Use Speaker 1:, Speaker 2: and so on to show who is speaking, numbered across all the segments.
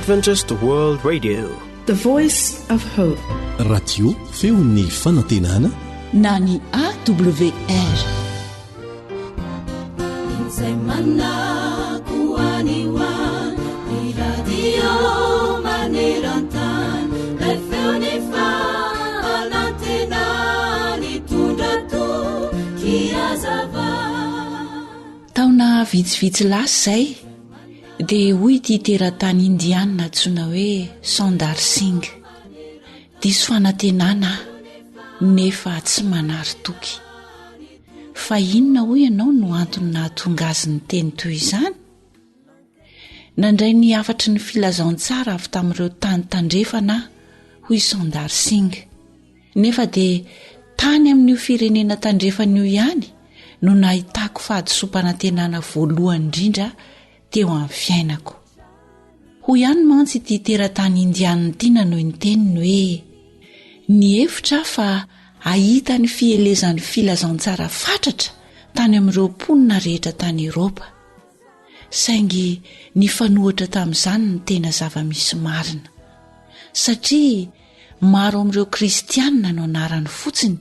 Speaker 1: Adventist World Radio.
Speaker 2: The Voice of Hope.
Speaker 3: Radio feon'ny fanantenana
Speaker 4: na ny AWR.
Speaker 5: Izay manako any ho any, ny radio maneran-tany, ilay feon'ny fanantenana nitondra toky hazava.
Speaker 4: Taona vitsivitsy lasa izay dia hoy ity teratany indianina antsoina hoe Sundar Singh, Diso fanantenana aho, nefa tsy manary toky. Fa inona hoy ianao no antony nahatonga azy niteny toy izany? Nandray ny hafatry ny filazantsara avy tamin'ireo tany tandrefana aho, hoy Sundar Singh. Nefa dia tany amin'io firenena tandrefana io ihany no nahitako fahadisoam-panantenana voalohany indrindra teo amin'ny fiainako. Hoy ihany mantsy ity teratany indianina ity nanohy ny teniny hoe, Nihevitra aho fa hahita ny fielezan'ny filazantsara fatratra tany amin'ireo mponina rehetra tany Eoropa. Saingy nifanohitra tamin'izany ny tena zava-misy marina. Satria maro amin'ireo kristianina no anarany fotsiny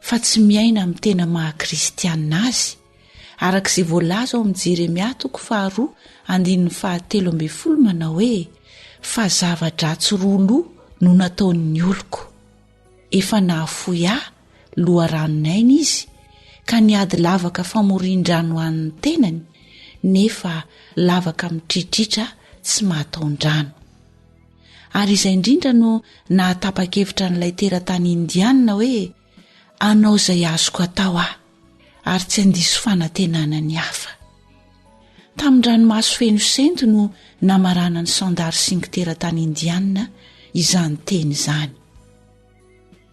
Speaker 4: fa tsy miaina amin'ny tena maha kristianina azy, araka izay voalaza ao amin'ny Jeremia toko faharoa andininy fahatelo ambin'ny folo manao hoe, Fa zava-dratsy roa loha no nataon'ny oloko. Efa nahafoy ahy loharanon'aina izy ka niady lavaka famorian-drano ho an'ny tenany nefa lavaka mitritritra tsy mahataon-drano. Ary izay indrindra no nahatapa-kevitra an'ilay teratany indianina hoe hanao izay azoko atao aho ary tsy handiso fanantenana ny hafa. Tamin-dranomaso feno sento no namaranan'i Sundar Singh teratany indianina izany teny izany.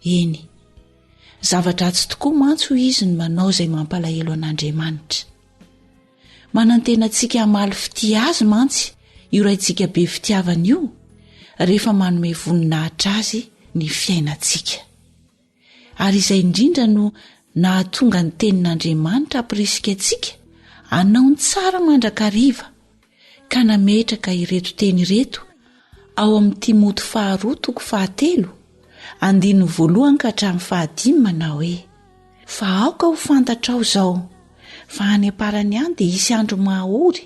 Speaker 4: Eny, zava-dratsy tokoa mantsy hoy izy ny manao izay mampalahelo an'Andriamanitra. Manantena antsika hamaly fitia azy mantsy io Raintsika be fitiavana io rehefa manome voninahitra azy ny fiainantsika. Ary izay indrindra no nahatonga ny tenin'Andriamanitra hampirisika antsika hanao ny tsara mandrakariva ka nametraka ireto teny ireto ao amin'ny Timoty faharoa toko fahatelo andininy voalohany ka hatramin'ny fahadimy manao hoe fa aoka ho fantatrao izao fa any am-parany any dia hisy andro mahaory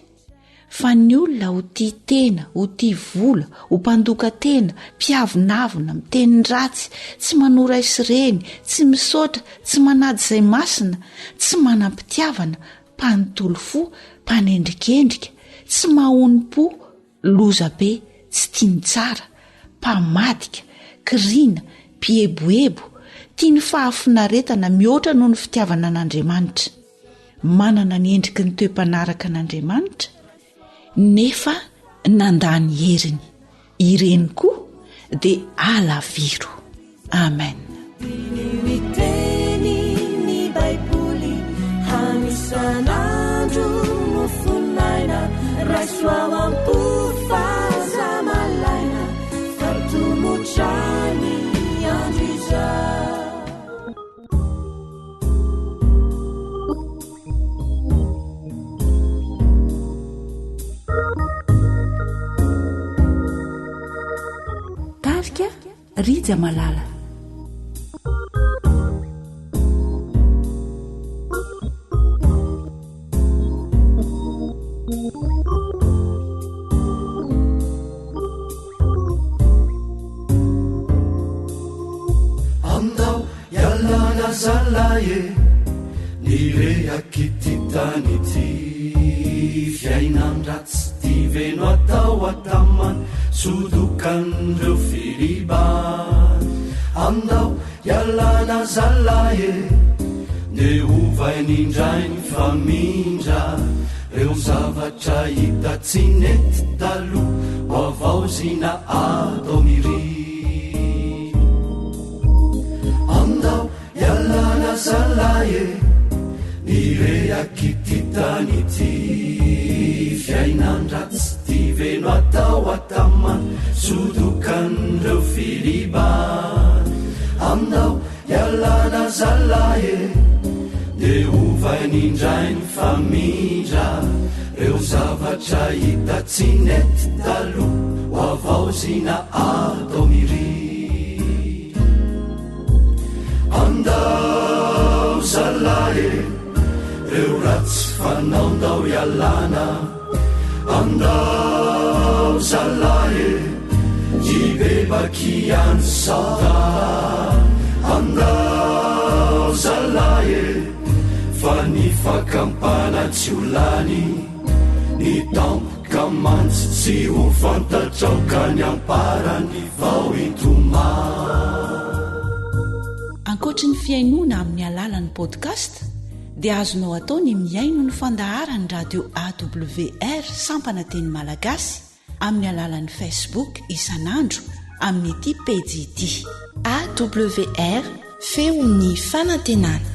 Speaker 4: fa ny olona ho tia tena, ho tia vola, ho mpandoka tena, mpiavonavona, miteny ratsy, tsy manoa ray sy reny, tsy misaotra, tsy manaja izay masina, tsy manam-pitiavana, mpanontolo fo, mpanendrikendrika, tsy mahonom-po, lozabe, tsy tia ny tsara, mpamadika, kiriana, mpieboebo, tia ny fahafinaretana mihoatra noho ny fitiavana an'Andriamanitra. Manana ny endriky ny toe-panaraka an'Andriamanitra, nefa nandà ny heriny. Ireny koa dia alaviro. Amen.
Speaker 5: Diniho ny teny ny Baiboly hano isan'andro mofon'aina raiso ao am-po fa aza malaina fa tomotra ny andro izao.
Speaker 4: Tarika Rija Malala.
Speaker 6: Andao ialana zalahy e, ny rehak'ity tany ity. Fiainan-dratsy ty ve no atao ataman, sodokan'ireo filiba. Andao ialana zalahy e, ndeha ovainy indray ny famindra. Reo zavatra hita tsy nety taloha, ho havaozina atao mirindra. Andao ialana zalahy e, ny rehak'ity tany ity. Fiainan-dratsy ty ve no atao ataman, sodokan'ireo filiba. Andao ialana zalahy e, dia ovainy indray ny famindra. Reo zavatra hita tsy nety taloha. Havaozina atao mirindra. Andao zalahy e, reo ratsy fanao ndao ialana. Andao zalahy e, hibebaky ihany sao da. Andao zalahy e, fa ny fakampana tsy ho lany. Ny tampoka mantsy tsy ho fantatrao ka ny amparany vao hitomany.
Speaker 4: Ankoatry ny fihainoana amin'ny alalan'ny podcast dia azonao atao ny mihaino ny fandaharan'ny radio AWR sampana teny malagasy amin'ny alalan'ny Facebook isan'andro amin'ity pejy ity.
Speaker 2: AWR, Feon'ny fanantenana.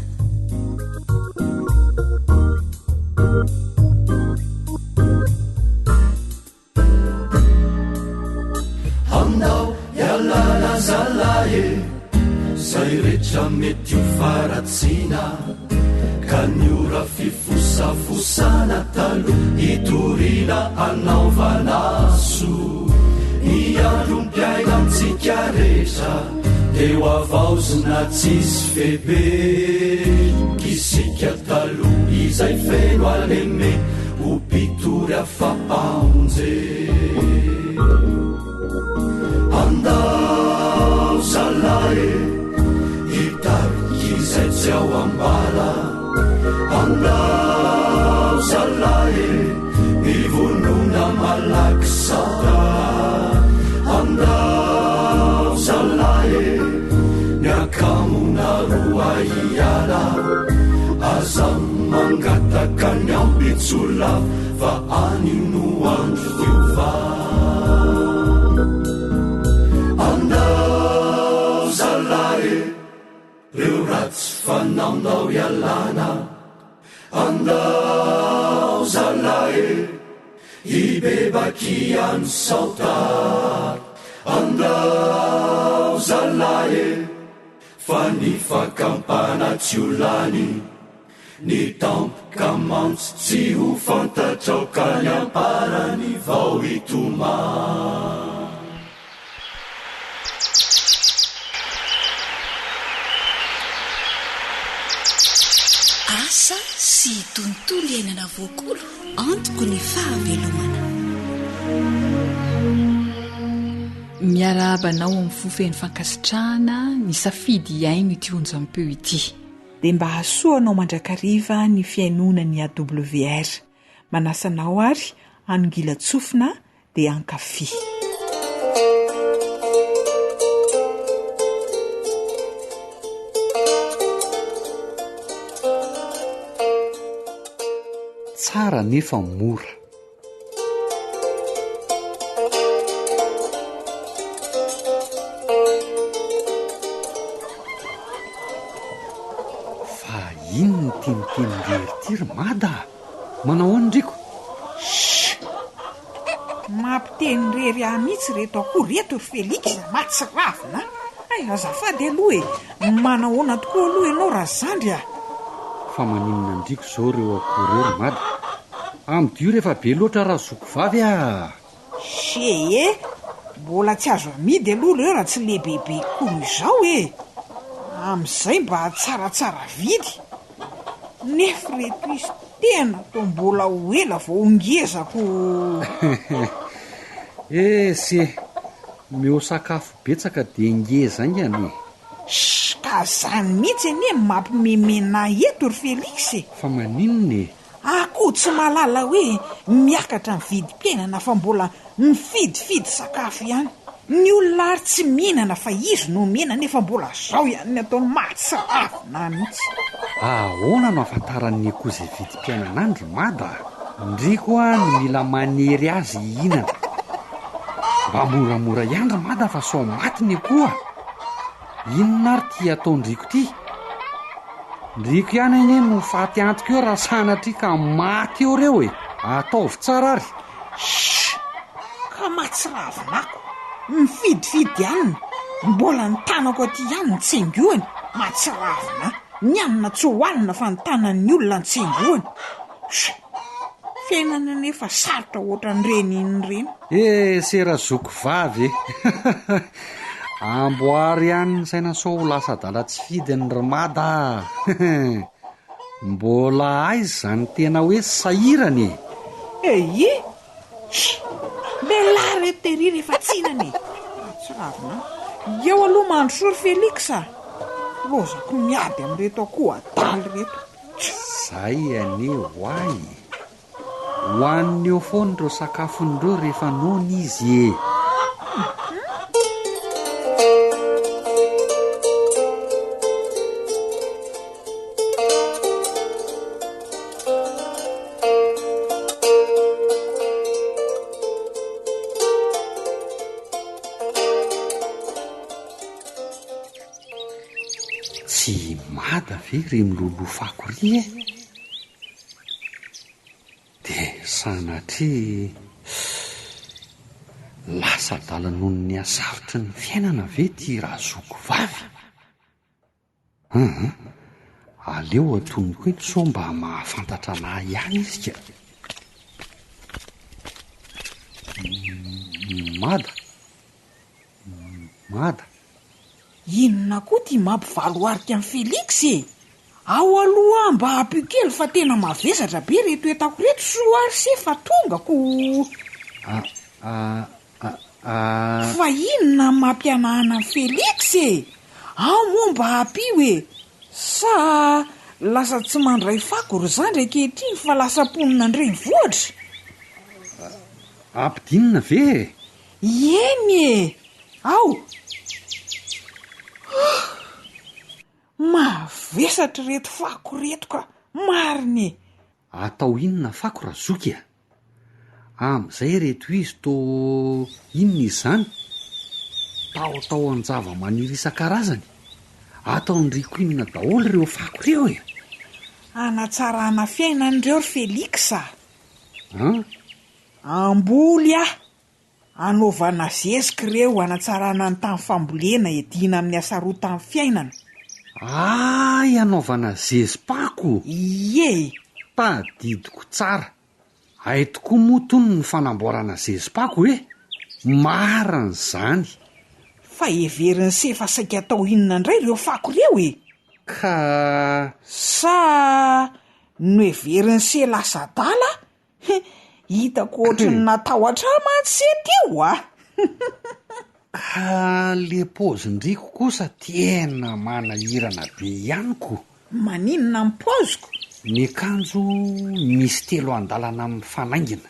Speaker 6: Andao ialana zalahy e, zay rehetra mety ho faharatsiana ka ny ora fifosafosana taloha hitoriana hanaovana soa ny androm-piainantsika rehetra dia ho havaozina tsisy fepetra isika taloha izay feno haleme ho mpitory afa-pamonjena. Andao zalahy e, hitarika izay tsy ao am-bala. Andao zalahy e, mivonona malaky saotra. Andao zalahy e, ny akamona roa hiala. Aza mangataka ny ampitso lava fa anio no andro fiovana. Andao zalahy e, reo ratsy fanao ndao ialana. Andao zalahy e, hibebaky ihany sao tara. Andao zalahy e, fa ny fakampana tsy ho lany. Ny tampoka mantsy tsy ho fantatrao ka ny amparany vao hitomany.
Speaker 4: Asa sy tontolo iainana voakolo antoko ny fahavelomana.
Speaker 7: Miarahaba anao amin'ny fo feno fankasitrahana nisafidy hihaino ity onjampeo ity.
Speaker 8: Dia mba hahasoa anao mandrakariva ny fihainoana ny AWR. Manasa anao ary hanongilan-tsofina dia hankafy.
Speaker 9: Tsara nefa mora. Fa inona ity mitenindrery ity ry Mada a? Manao ahoana ndriko?
Speaker 8: Shh! Mampiteny irery ahy mihitsy ireto akoho ireto ry Felix a! Mahatsiravina a! Hay, azafady aloha e! Manahoana tokoa aloha ianao razandry a!
Speaker 9: Fa maninona ndriko izao ireo akoho ireo ry Mada? Amidio rehefa be loatra raha zoky vavy a!
Speaker 8: She e! Mbola tsy azo amidy aloha ireo raha tsy lehibebe kolo izao e! Amin'izay mba tsaratsara vidy. Nefa ireto izy tena toa mbola ho ela vao ho ngeza ko!
Speaker 9: Ese! Omeo sakafo betsaka dia ngeza haingana e!
Speaker 8: Sh! Ka zany mihitsy anie no mampimemena ahy eto ry Felix e!
Speaker 9: Fa maninona e?
Speaker 8: Akoho tsy mahalala hoe miakatra ny vidim-piainana fa mbola mifidifidy sakafo ihany. Ny olona ary tsy mihinana fa izy no omena nefa mbola zao ihany ny ataony mahatsiravina mihitsy.
Speaker 9: Ahoana no ahafantaran'ny akoho izay vidim-piainana any ry Mada a? Ndry koa no mila manery azy hihinana. Mba moramora ihany ry Mada fa sao maty ny akoho a! Inona ary ity ataon-dRiko ity? Ndriko ihany anie no faty antoka eo raha sanatria ka maty eo reo e! Ataovy tsara ary!
Speaker 8: Shh! Ka mahatsiravina ako! Mifidifidy hanina, mbola ny tanako aty ihany no tsengohany, mahatsiravina ahy! Ny hanina tsy hohanina fa ny tanan'ny olona no tsengohany! Shh! Fiainana anefa sarotra ohatran'ireny iny ireny.
Speaker 9: Eh sera zoky vavy e! Amboary ihany ny saina sao ho lasa adala tsy fidiny ry mada a! Mbola aiza izany tena hoe sahirana e!
Speaker 8: Eie! Chut! Lehilahy reto tery rehefa tsinana e! Mahatsiravina an! Eo aloha mandrosoa ry Felix a! Lozako miady amin'ireto akoho adala ireto.
Speaker 9: Zay anie hoay e! Hohaniny eo foana ireo sakafony ireo rehefa noana izy e! Tsy i Mada ve ry miloloha fako ry e? Dia sanatria lasa adala noho ny hasarotry ny fiainana ve ity razoky vavy? Hum, aleo atonoko eny sao mba mahafantatra anah ihany izy ka. Mada, Mada.
Speaker 8: Inona koa ty mampivaloarika an'i Felix e? Ao aloha aho mba ampio kely fa tena mavesatra be reto entako reto soa ary se fa tonga ko.
Speaker 9: A a a.
Speaker 8: Fa inona no mampihanahana an'i Felix e? Ao moa mba ampio e! Sa lasa tsy mandray fako ry zandry ankehitriny fa lasa mponina an-drenivohitra?
Speaker 9: Ampidinina ve e?
Speaker 8: Eny e! Ao! Mavesatra ireto fako ireto ka! Marina e!
Speaker 9: Atao inona fako razoky a? Amin'izay ireto izy tô inona izany? Taotaoan-javamaniry isan-karazany. Ataon-dry ko inona daholo ireo fako ireo e?
Speaker 8: Hanatsarana fiainana ireo ry Felix a!
Speaker 9: An?
Speaker 8: Hamboly aho Anaovana zezika ireo hanatsarana ny tany fambolena hiadiana amin'ny hasarotan'ny fiainana.
Speaker 9: Hay anaovana zezi-pako?
Speaker 8: Ie!
Speaker 9: Tadidiko tsara. Hay tokoa moa tony ny fanamboarana zezi-pako e! Marina izany.
Speaker 8: Fa heverin'i se fa saika atao inona indray ireo fako ireo e?
Speaker 9: Ka.
Speaker 8: Sa noheverin'i se lasa adala He, hitako ohatry ny natahotra ahy mantsy se teo a!
Speaker 9: Ka le paozin-driko kosa tena manahirana be ihany ko!
Speaker 8: Maninona ny paoziko?
Speaker 9: Ny akanjo misy telo andalana mifanaingina,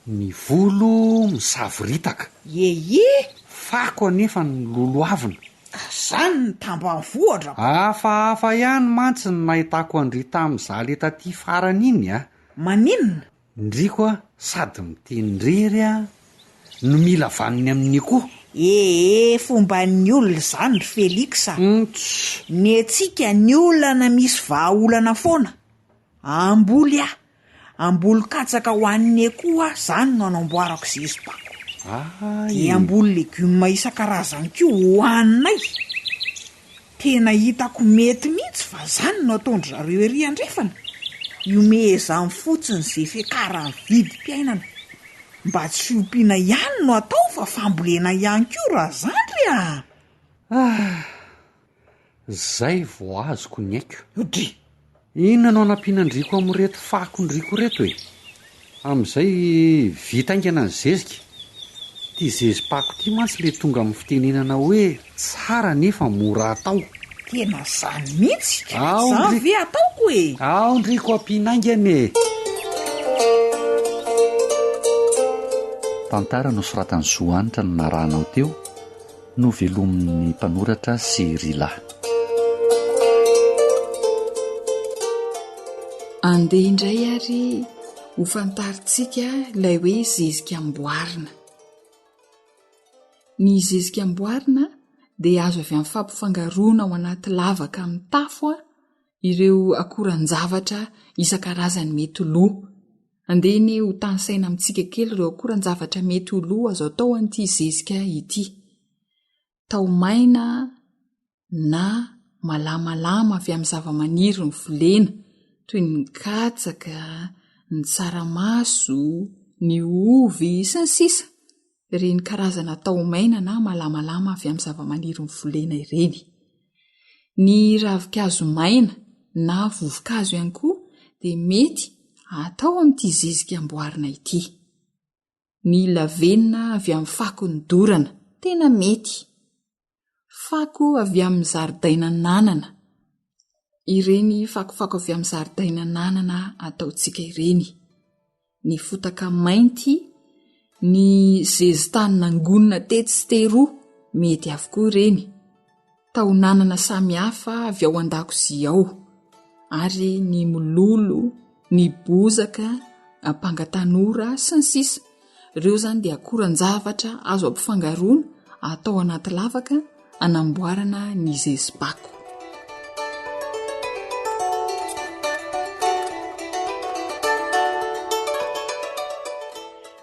Speaker 9: ny volo misavoritaka.
Speaker 8: Ehe!
Speaker 9: Fako anefa no lolohavina.
Speaker 8: Ka zany ny tambanivohitra ko!
Speaker 9: Hafahafa ihany mantsy ny nahitako an-dry tamin'izaho le taty farany iny a!
Speaker 8: Maninona?
Speaker 9: Ndriko a sady miteny irery a no mila vaniny amin'ny akoho.
Speaker 8: Ee fomban'ny olona izany ry Felix a!
Speaker 9: Nts.
Speaker 8: Ny antsika ny olana misy vahaolana foana. Hamboly aho, hamboly katsaka ho an'ny akoho aho, izany no hanamboarako zezi-pako.
Speaker 9: Ay.
Speaker 8: Dia hamboly legioma isan-karazany koa hohaninay. Tena hitako mety mihitsy fa zany no ataon-dry zareo ery andrefana, ihomehezany fotsiny ze fiakaran'ny vidim-piainana. Mba tsy fiompiana ihany no atao fa fambolena ihany koa razandry a!
Speaker 9: Ah! Zay vao azoko ny aiko.
Speaker 8: Dry!
Speaker 9: Inona no anampiana-ndriko amin'ireto fako-ndriko ireto e? Amin'izay vita haingana ny zezika. Ity zezi-pako ity mantsy ilay tonga amin'ny fitenenana hoe tsara nefa mora atao.
Speaker 8: Tena zany mihitsy!
Speaker 9: Ao
Speaker 8: Zany
Speaker 9: ndry.
Speaker 8: ve ataoko e?
Speaker 9: Ao ndriko ampiana haingana e!
Speaker 10: Tantara nosoratan'i Zo Hanitra no narahanao teo. Novelomin'ny mpanoratra sy ry lahy.
Speaker 7: Andeha indray ary ho fantarintsika ilay hoe zezika amboarina. Ny zezika amboarina dia azo avy amin'ny fampifangaroana ao anaty lavaka amin'ny tafo ireo akoran-javatra isan-karazany mety ho lo. Andeha anie ho tanisaina amintsika kely ireo akoran-javatra mety ho lo azo atao an'ity zezika ity. Taomaina na malamalama avy amin'ny zavamaniry novolena, toy ny katsaka, ny tsaramaso, ny ovy, sy ny sisa Ireny karazana taho-maina na malamalama avy amin'ny zavamaniry novolena ireny. Ny ravinkazo maina na vovo-kazo ihany koa dia mety atao amin'ity zezika amboarina ity. Ny lavenona avy amin'ny fako nodorana, tena mety. Fako avy amin'ny zaridainan'anana, ireny fakofako avy amin'ny zaridainan'anana ataontsika ireny. Ny fotaka mainty, ny zezitany nangonina tetsy sy teroa, mety avokoa ireny. Tahon'anana samihafa avy ao an-dakozia ao, ary ny mololo, ny bozaka, ampanga tanora, sy ny sisa Ireo izany dia akoran-javatra azo ampifangaroana atao anaty lavaka hanamboarana ny zezi-pako.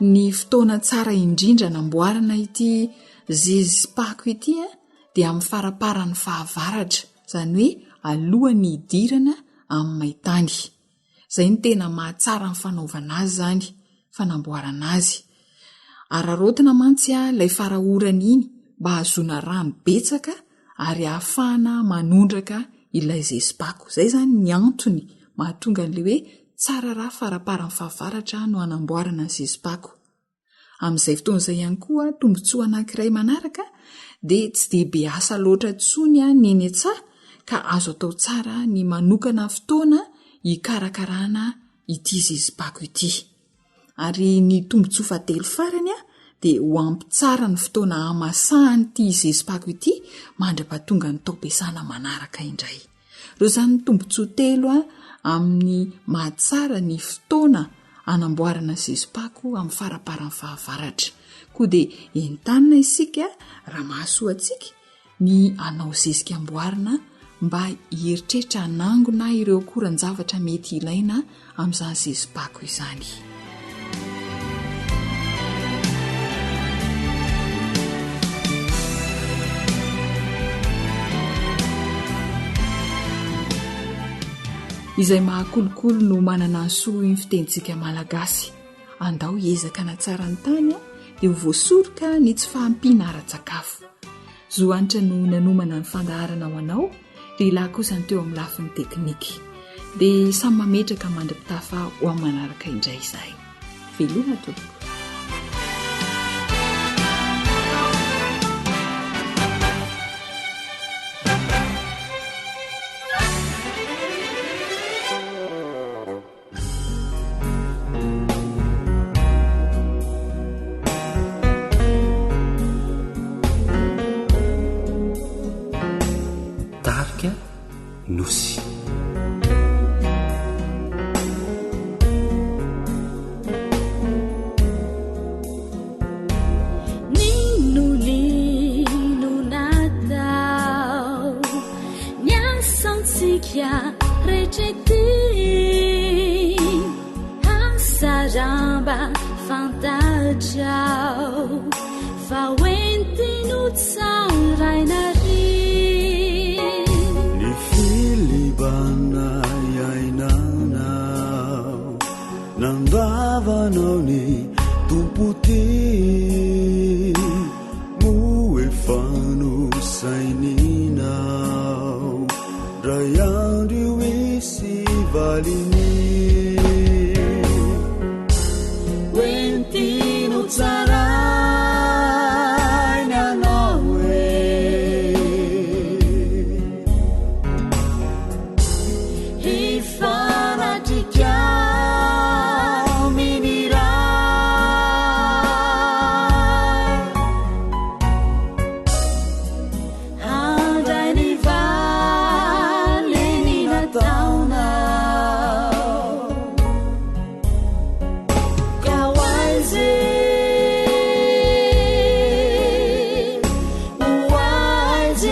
Speaker 7: Ny fotoana tsara indrindra anamboarana ity zezi-pako ity dia amin'ny faramparan'ny fahavaratra, izany hoe alohan'ny hidirana amin'ny maintany. Izay no tena mahatsara ny fanaovana azy izany, fanamboarana azy. Araraotina mantsy ilay fara-orana iny mba hahazoana rano betsaka ary ahafahana manondraka ilay zezi-pako. Izay izany ny antony mahatonga an'ilay hoe tsara raha faramparan'ny fahavaratra no hanamboarana ny zezi-pako. Amin'izay fotoana izay ihany koa, tombontsoa anankiray manaraka dia tsy dia be asa loatra intsony ny eny an-tsaha ka azo atao tsara ny manokana fotoana hikarakarana ity zezi-pako ity. Ary ny tombontsoa fahatelo farany dia ho ampy tsara ny fotoana hamasahan'ity zezi-pako ity mandra-pahatonga ny taom-piasana manaraka indray. Ireo izany ny tombontsoa telo amin'ny mahatsara ny fotoana hanamboarana zezi-pako amin'ny faramparan'ny fahavaratra. Koa dia entanina isika raha mahasoa antsika ny hanao zezika amboarina mba hieritreritra hanangona ireo akoran-javatra mety ilaina amin'izany zezi-pako izany. Izay mahakolokolo no manana ny soa hoy ny fitenintsika malagasy. Andao hiezaka hanatsara ny tany dia ho voasoroka ny tsy fahampiana ara-tsakafo. Zo Hanitra no nanomana ny fandaharana ho anao Lehilahy kosa ny teo amin'ny lafiny teknika. Dia samy mametraka mandra-pitafa ho amin'ny manaraka indray izahay. Veloma tompoko.
Speaker 10: Tarika Nosy.
Speaker 6: Ny filibana iainanao Nandavanao ny Tompo tia Moa efa nosaininao Ndray andro io hisy valiny Hoentino tsaraina anao e Hifanatrika amin'ny Ray. Handray ny valiny nataonao. Ka ho aiza e, ho aiza e,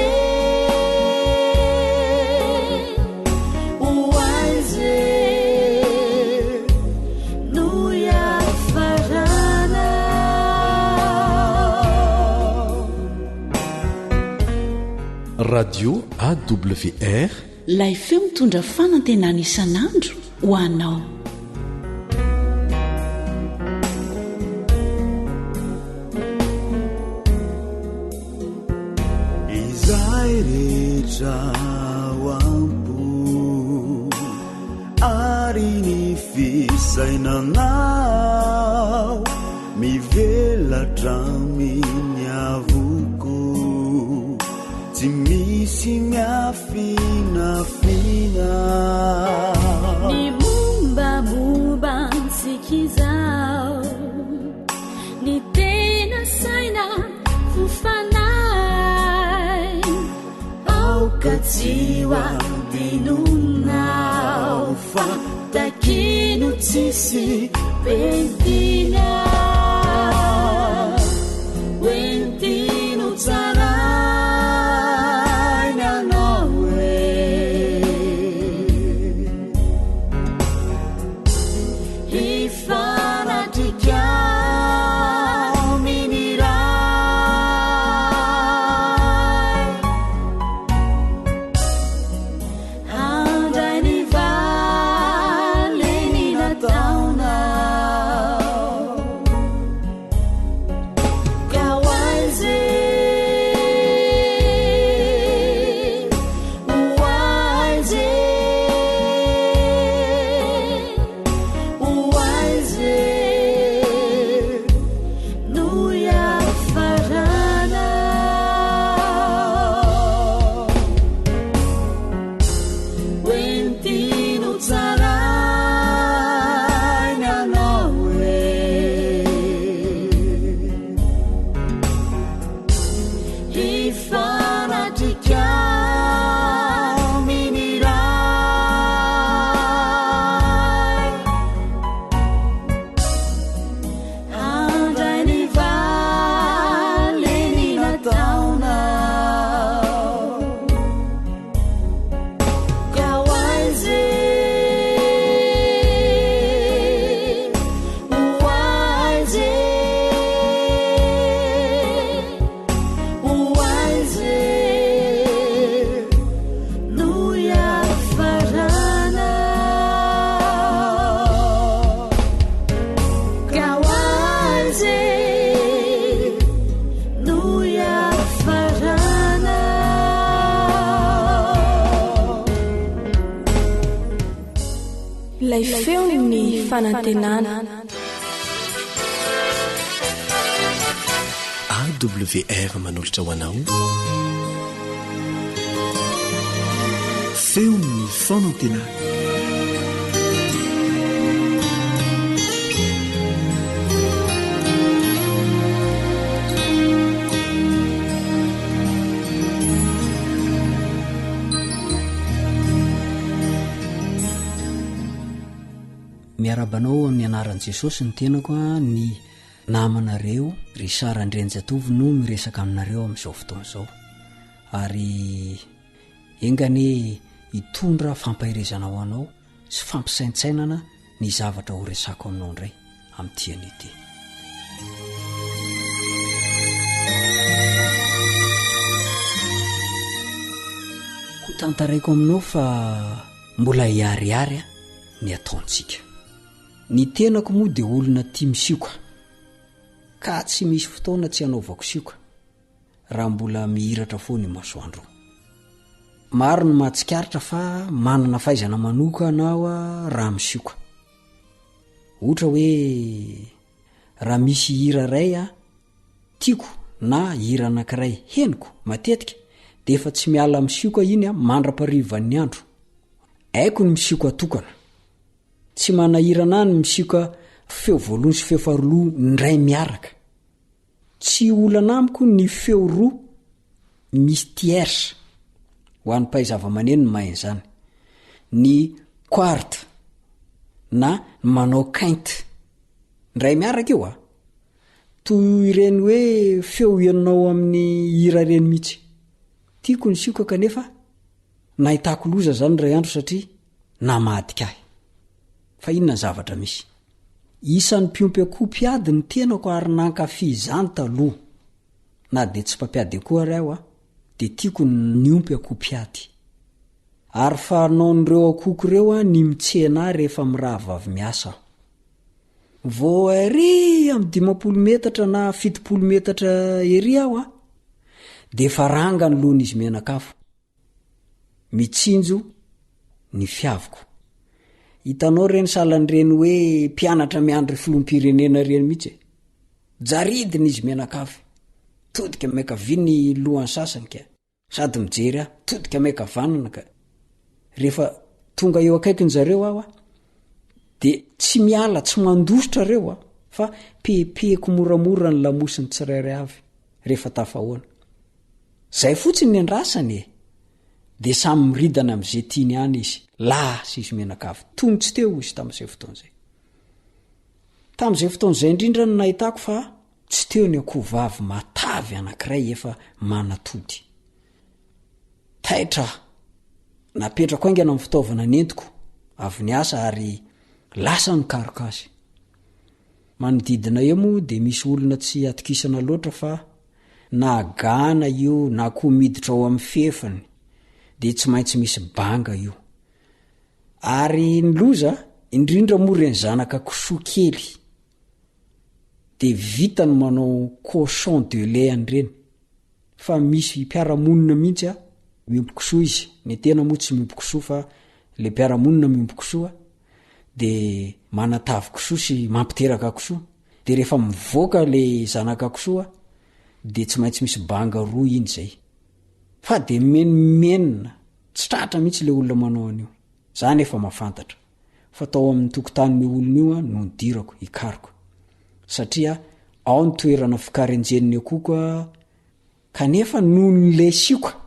Speaker 6: ho aiza e no hiafaranao.
Speaker 3: Radio AWR.
Speaker 4: Ilay feo mitondra fanantenana isan'andro ho anao.
Speaker 6: rehetra ao am-po ary ny fisainanao mivelatra amin'ny avoko tsy misy miafinafina.
Speaker 5: Ny mombamomba antsika izao. Ny tena saina fo fanahy Aoka tsy ho adinonao fa takino tsisy pentina Hoentino tsaraina anao e Hifanatrika amin'ny Ray. Handray ny valiny nataonao. Ka ho aiza e, ho aiza e. Ho aiza e no hiafarana? Hoentino tsaraina anao e. Hifanatrika amin'ny Ray. Handray ny valiny nataonao. Ka ho aiza e, ho aiza e. Ho aiza e no hiafarana? Ka ho aiza e no hiafarana?
Speaker 2: Ilay feon'ny fanantenana.
Speaker 3: AWR manolotra ho anao Feon'ny fanantenana.
Speaker 11: Miarahaba anao amin'ny anaran'i Jesosy ny tenako a, ny namanareo Richard Andrianjatovo no miresaka aminareo amin'izao fotoana izao. Ary enga anie hitondra fampaherezana ho anao sy fampisaintsainana ny zavatra ho resako aminao indray amin'ity anio ity. Ho tantaraiko aminao fa mbola hiharihary ny ataontsika. Ny tenako moa dia olona tia misioka, ka tsy misy fotoana tsy hanaovako sioka raha mbola mihiratra foana io masoandro io. Maro ny mahatsikaritra fa manana fahaizana manokana aho raha misioka. Ohatra hoe raha misy hira iray tiako na hira anankiray henoko matetika dia efa tsy miala misioka iny mandra-parivan'ny andro. Haiko ny misioka tokana. Tsy manahirana ahy ny misioka feo voalohany sy feo faharoa indray miaraka. Tsy olana amiko ny feo roa misy tierce, ho an'ny mpahay zavamaneno ny mahay an'izany, ny quarte na ny manao quinte indray miaraka io a! Toy ireny hoe feo henonao amin'ny hira ireny mihitsy. Tiako ny sioka kanefa Nahitako loza zany indray andro satria namadika ahy. Fa inona ny zavatra misy? Isan'ny mpiompy akoho mpiady ny tenako ary nankafy izany taloha. Na dia tsy mpampiady akoho ary aho dia tiako ny niompy akoho mpiady. Ary fanaon'ireo akohoko ireo ny mitsena ahy rehefa mirava avy miasa aho. Vao ery amin'ny 50 metatra na 70 metatra ery aho dia efa ranga ny lohan'izy mianakafo. Mitsinjo ny fiaviko. Hitanao ireny sahalan'ireny hoe mpianatra miandry filoham-pirenena ireny mihitsy e. Jaridina izy mianakavy. Todika miankavia ny lohan'ny sasany ka. Sady mijery ahy, todika miankavanana ka. Rehefa tonga eo akaikin zareo aho a, de tsy miala, tsy mandositra reo a, fa pehipehiko moramora ny lamosiny tsirairay avy rehefa tafahoana. Zay fotsiny ny andrasany e! De samy miridana am'ze tiany any izy, lasa izy mianakavy, tony tsy teo izy tam'zay fotoana zay. Tam'zay fotoana zay indrindra no nahitako fa tsy teo ny akoho vavy matavy anankiray efa manatody. Taitra aho. Napetrako haingana ny fitaovana nentiko avy niasa ary lasa nikaroka azy. Manodidina eo moa dia misy olona tsy atokisana loatra fa na gana io na koa miditra ao amin'ny fefiny dia tsy maintsy misy banga io. Ary ny loza, indrindra moa ireny zanaka kisoa kely dia vita ny manao cochon de lait an'ireny fa misy mpiara-monina mihitsy a miompy kisoa izy, ny tena moa tsy miompy kisoa fa le mpiara-monina miompy kisoa de manatavy kisoa sy mampiteraka kisoa de rehefa mivoaka le zanaka kisoa de tsy maintsy misy banga roa iny zay fa de mimenomenona tsy tratra mihitsy le olona manao an'io, za nefa mafantatra. fa tao amin'ny tokotanin'io olona io no nidirako hikaroka satria ao ny toerana fikarenjen'ny akoho kanefa noho ny le sioka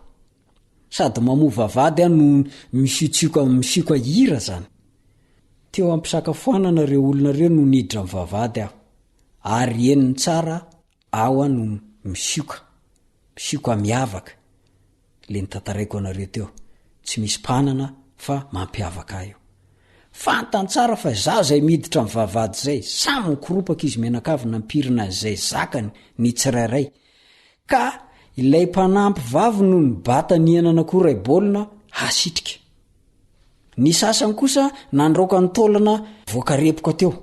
Speaker 11: sady mamoa vavahady aho no misiotsioka misioka hira zany. Teo am-pisakafoanana ireo olona ireo no niditra ny vavahady aho ary henony tsara Ao aho no misioka, misioka miavaka, le notantaraiko anareo teo, tsy misy mpanana fa mampiavaka ahy io. Fantany tsara fa izaho izay miditra amin'ny vavahady izay, samy mikoropaka izy mianakavy nampirina an'izay zakany ny tsirairay, ka ilay mpanampy vavy no nibata ny henan'akoho iray baolina hasitrika. Ny sasany kosa nandraoka ny taolana voakarepoka teo.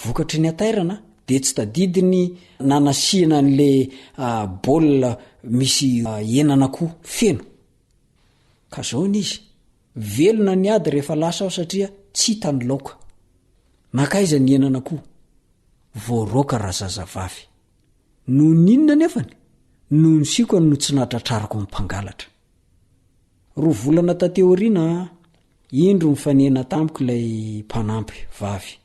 Speaker 11: Vokatry ny hatairana dia tsy tadidiny nanasiana an'le bol misy henan'akoho feno. Ka zao ny izy, velona ny ady rehefa lasa aho satria tsy hita ny laoka. Nankaiza ny henan'akoho? Voaroaka razazavavy. Noho ny inona anefany? Noho ny siokany no tsy nahatratrarako ny mpangalatra. Roa volana taty aoriana, indro nifanena tamiko ilay mpanampy vavy.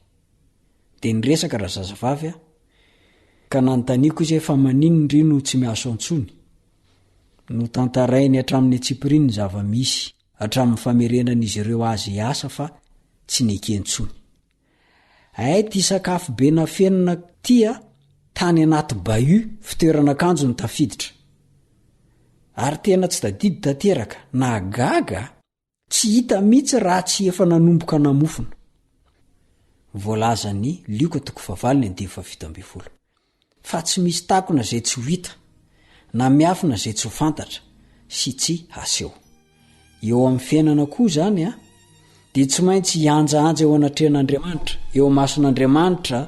Speaker 11: Dia niresaka razazavavy aho, ka nanontaniako izy hoe fa maninona ry no tsy miasa ao intsony? Notantarainy hatramin'ny antsipiriany ny zava-misy, hatramin'ny famerenan'izy ireo azy hiasa fa tsy nekeny intsony. Hay ty sakafo be nafenina ty a, tany anaty bahut fitoeran'akanjo no tafiditra. Ary tena tsy tadidy tanteraka, nahagaga a! Tsy hita mihitsy raha tsy efa nanomboka namofona. Voalazan'i Lioka toko fahavalo ny andininy faha-17. Fa tsy misy takona izay tsy ho hita, na miafina izay tsy ho fantatra sy tsy haseho. Eo amin'ny fiainana koa izany a, dia tsy maintsy hihanjahanja eo anatrehan'Andriamanitra, eo imason'Andriamanitra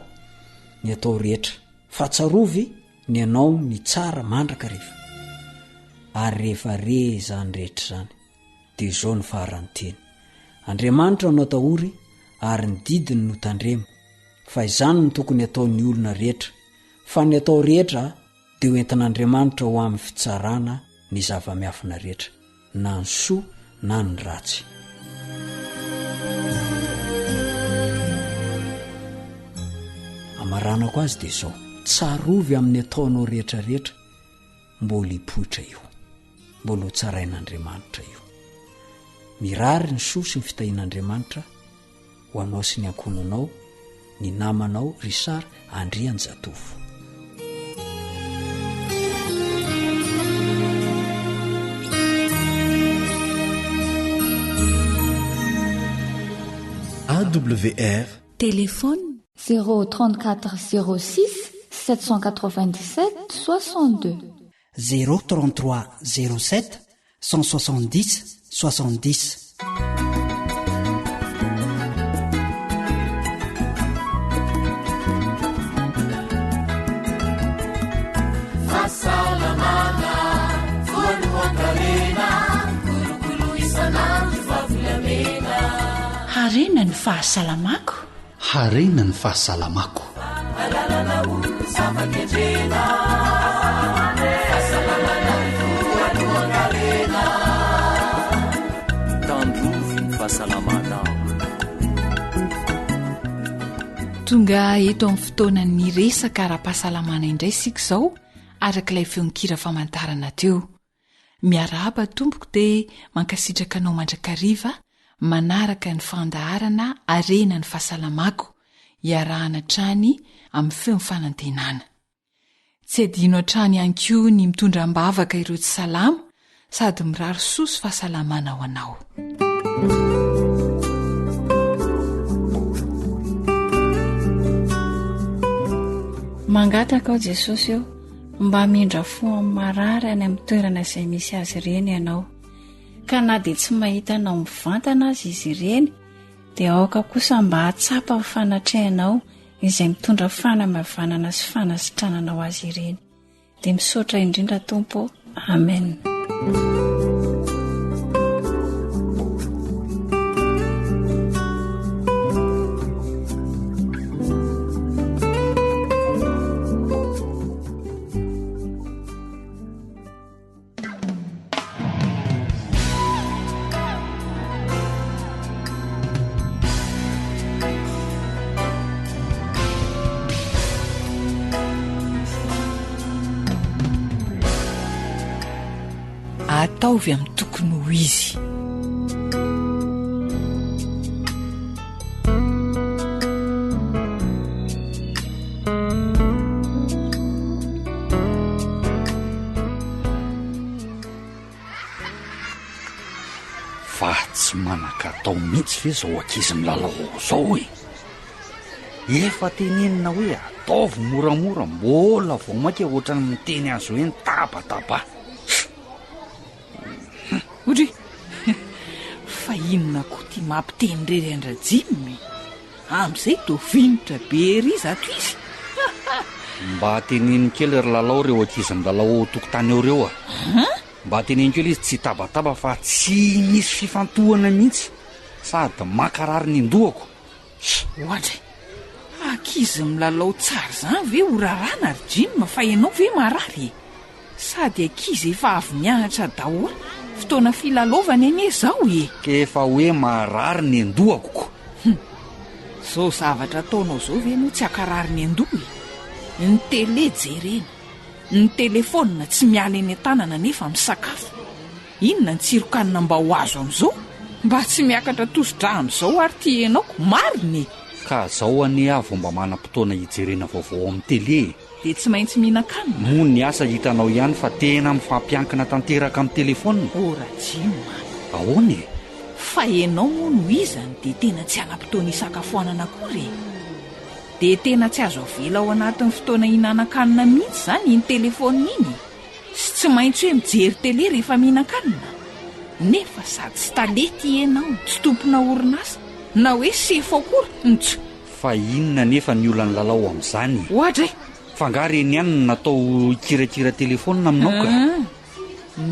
Speaker 11: ny atao rehetra. Fa tsarovy ny anao ny tsara mandrakariva. Ary rehefa re izany rehetra izany, dia izao no faran'ny teny, Andriamanitra no atahory ary ny didiny no tandremo, fa izany no tokony hataon'ny olona rehetra, fa ny atao rehetra dia ho entin'Andriamanitra ho amin'ny fitsarana ny zava-miafina rehetra, na ny soa na ny ratsy. Amaranako azy dia izao, tsarovy amin'ny ataonao rehetra rehetra, mbola hipoitra io, mbola ho tsarain'Andriamanitra io. Mirary ny soa sy ny fitahian'Andriamanitra ho anao sy ny ankohonanao, ny namanao Richard Andrianjatovo.
Speaker 3: AWR.
Speaker 4: Téléphone.
Speaker 12: 0 34 06 797 62.
Speaker 13: 0 33 07 170 70.
Speaker 5: Fahasalamana voalohan-karena.
Speaker 4: Harena ny fahasalamako.
Speaker 3: Harena ny fahasalamako.
Speaker 5: Alalana ho zava-kendrena. Fahasalamana voalohan-karena.
Speaker 6: Tandrovy ny fahasalamanao.
Speaker 7: Tonga eto amin'ny fotoanan'ny resaka ara-pahasalamana indray isika izao araka ilay feon-kira famantarana teo. Miarahaba tompoko dia mankasitraka anao mandrakariva manaraka ny fandaharana Harena ny fahasalamako iarahana hatrany amin'ny feon'ny fanantenana. Tsy adino hatrany ihany koa ny mitondra am-bavaka ireo tsy salama sady mirary soa sy fahasalamana ho anao.
Speaker 14: Mangataka aho Jesosy ô, mba hamindra fo amin'ny marary any amin'ny toerana izay misy azy ireny Ianao. Ka na dia tsy mahita Anao mivantana aza izy ireny, dia aoka kosa mba hahatsapa ny fanatrehanao izay mitondra fanamavanana sy fanasitranana ho azy ireny. Dia misaotra indrindra Tompo ô. Amen.
Speaker 7: Ataovy amin'ny tokony ho izy.
Speaker 9: Fa tsy manan-katao mihitsy ve izao ankizy milalao ao izao e? Efa tenenina hoe ataovy moramora, mbola vao mainka ohatran'ny miteny azy hoe nitabataba.
Speaker 7: Odry! Fa inona koa ity mampiteny irery an-dRajim e? Amin'izay toa vinitra be ery izato izy.
Speaker 9: Mba teneno kely ry Lalao ireo ankizy milalao ao an-tokotany ao ireo a! Mba teneno kely izy tsy hitabataba fa tsy misy fifantohana mihitsy sady mankarary ny an-dohako.
Speaker 7: Oadray! Ankizy milalao tsara izany ve ho raràna ry Jim fa ianao ve marary e? Sady ankizy efa avy nianatra daholo, fotoana filalaovany anie izao e!
Speaker 9: Efa hoe marary ny an-dohako ko!
Speaker 7: Hum! Izao zavatra ataonao izao ve moa tsy hankarary ny an-doha e? Ny télé jerena, ny telefaonina tsy miala eny an-tanana nefa misakafo. Inona ny tsiron-kanina mba ho azo amin'izao? Mba tsy miakatra tosi-drà amin'izao ary ity enao ko, marina e!
Speaker 9: Ka zao anie aho vao mba manam-potoana hijerena vaovao ao amin'ny télé e!
Speaker 7: Dia tsy maintsy mihinan-kanina?
Speaker 9: Moa ny asa hitanao ihany fa tena mifampiankina tanteraka amin'ny telefaonina.
Speaker 7: Oh Rajim a!
Speaker 9: Ahoana e?
Speaker 7: Fa ianao moa no iza no dia tena tsy hanam-potoana hisakafoanana akory e? Dia tena tsy azo avela ao anatin'ny fotoana hihinanan-kanina mihitsy izany iny telefaonina iny e? Sy tsy maintsy hoe mijery tele rehefa mihinan-kanina? Nefa sady tsy talety ianao, tsy tompona orinasa, na hoe sefo akory, ntso!
Speaker 9: Fa inona anefa ny olan'i Lalao amin'izany e?
Speaker 7: Oadray!
Speaker 9: Fa angaha reny ihany no natao hikirakira telefaonina aminao ka?
Speaker 7: Hum!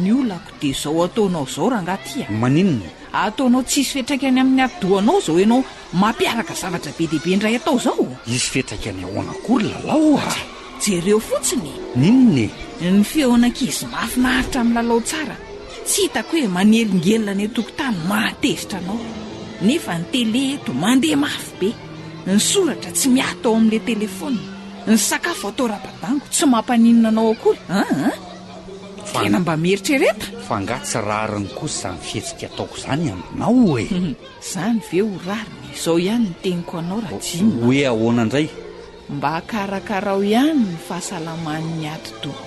Speaker 7: Ny olako dia izao ataonao izao rangahy ty a!
Speaker 9: Maninona?
Speaker 7: Ataonao tsisy fiantraikany amin'ny atidohanao izao ianao mampiaraka zavatra be dia be indray atao izao?
Speaker 9: Hisy fiantraikany ahoana koa ry Lalao a?
Speaker 7: Oadray! Jereo fotsiny e!
Speaker 9: N'inona
Speaker 7: e? Ny feon'ankizy mahafinaritra milalao tsara Tsy hitako hoe manelingelina any an-tokotany mahatezitra anao. Nefa ny télé eto mandeha mafy be. Ny soratra tsy miato ao amin'ilay telefaonina. Ny sakafo atao rabadango tsy mampaninona anao akory. An an! Tena mba mieritrereta.
Speaker 9: Fa angaha tsy rariny kosa izany fihetsika ataoko izany aminao e?
Speaker 7: Izany ve ho rariny? Izao ihany ny teniko anao Rajim a.
Speaker 9: Hoe ahoana indray?
Speaker 7: Mba karakarao ihany ny fahasalaman'ny atidoha.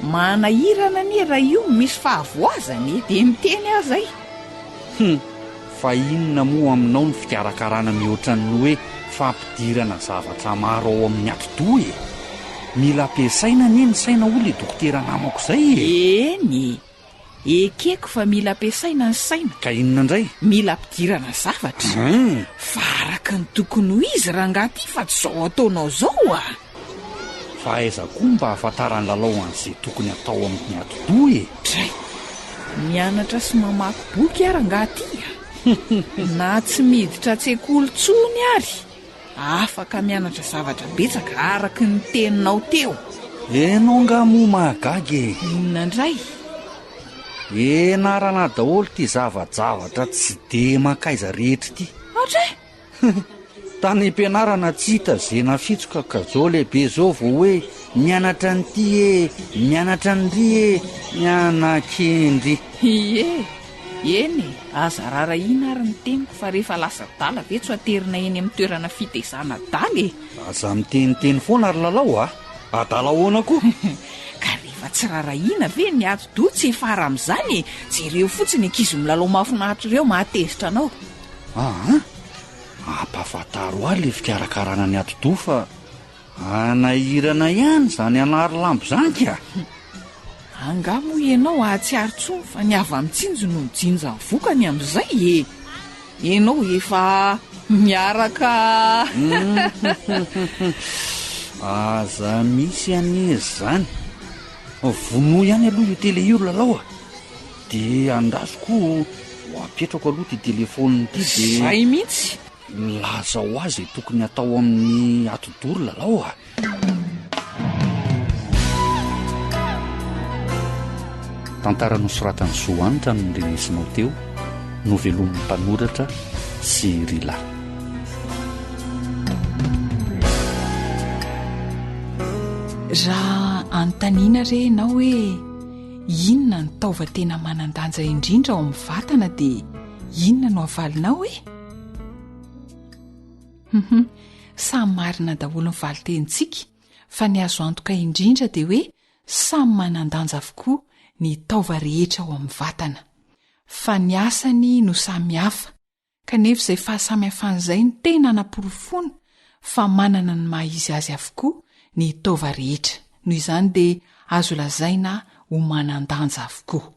Speaker 7: Manahirana anie raha io misy fahavoazana e, dia miteny aho zay.
Speaker 9: Hum, fa inona moa aminao ny fikarakarana mihoatra ny hoe fampidirana zavatra maro ao amin'ny atidoha e? Mila ampiasaina anie ny saina hoy le dokotera namako zay
Speaker 7: e! Eny e! Ekeko fa mila ampiasaina ny saina.
Speaker 9: Ka inona indray?
Speaker 7: Mila ampidirana zavatra.
Speaker 9: Hum.
Speaker 7: Fa araka ny tokony ho izy rangahy ty fa tsy zao ataonao zao a!
Speaker 9: Fa aiza koa mba ahafantaran'i Lalao an'izay tokony hatao amin'ny atidoha e?
Speaker 7: Dray! Mianatra sy mamaky boky aho rangahy ty a! Na tsy miditra an-tsekoly intsony ary, afaka mianatra zavatra betsaka araka ny teninao teo.
Speaker 9: Enao nga moa mahagaga e!
Speaker 7: Inona indray?
Speaker 9: Ianarana daholo ity zava-javatra tsy de mankaiza rehetra ity.
Speaker 7: Atra e!
Speaker 9: Tany am-pianarana tsy hita ze nafitsoka ka zao lehibe zao vao hoe mianatra an'ity e, mianatra an'ry e, miana-kendry.
Speaker 7: Ie, eny e, aza rarahina ary ny teniko fa rehefa lasa adala ve tsy ho aterina eny amin'ny toerana fitezana adala e!
Speaker 9: Aza miteniteny foana ry Lalao a! Adala ahoana koa?
Speaker 7: Ka rehefa tsy rarahina ve ny atidoha tsy hiafara amin'izany e! Jereo fotsiny ankizy milalao mahafinaritra ireo mahatezitra anao.
Speaker 9: Aa! Ampahafantaro ahy le fikarakarana ny atidoha fa hanahirana ihany izany hanary lambo izany ka!
Speaker 7: Angaha moa ianao hahatsiaro intsony fa ny hava-mitsinjo no mijinja ny vokany amin'izay e! Ianao efa miaraka.
Speaker 9: Aza misy anie izany. Vonoy ihany aloha io télé io ry Lalao a! Dia andraso koa ho apetrako aloha ity telefaonina ity dia.
Speaker 7: Zay mihitsy!
Speaker 9: Lazao ahy izay tokony hatao amin'ny atidoha ry Lalao a!
Speaker 10: Tantara nosoratan'i Zo Hanitra no norenesinao teo, novelomin'ny mpanoratra sy Rila.
Speaker 7: Raha anontaniana re ianao hoe inona ny taova tena manan-danja indrindra ao amin'ny vatana dia inona no havalinao e? Hum samy marina daholo ny valin-tenintsika fa ny azo antoka indrindra dia hoe samy manan-danja avokoa ny taova rehetra ao amin'ny vatana. Fa ny asany no samy hafa, kanefa izay fahasamihafana izay no tena anaporofoana fa manana ny maha izy azy avokoa ny taova rehetra, noho izany dia azo lazaina ho manan-danja avokoa.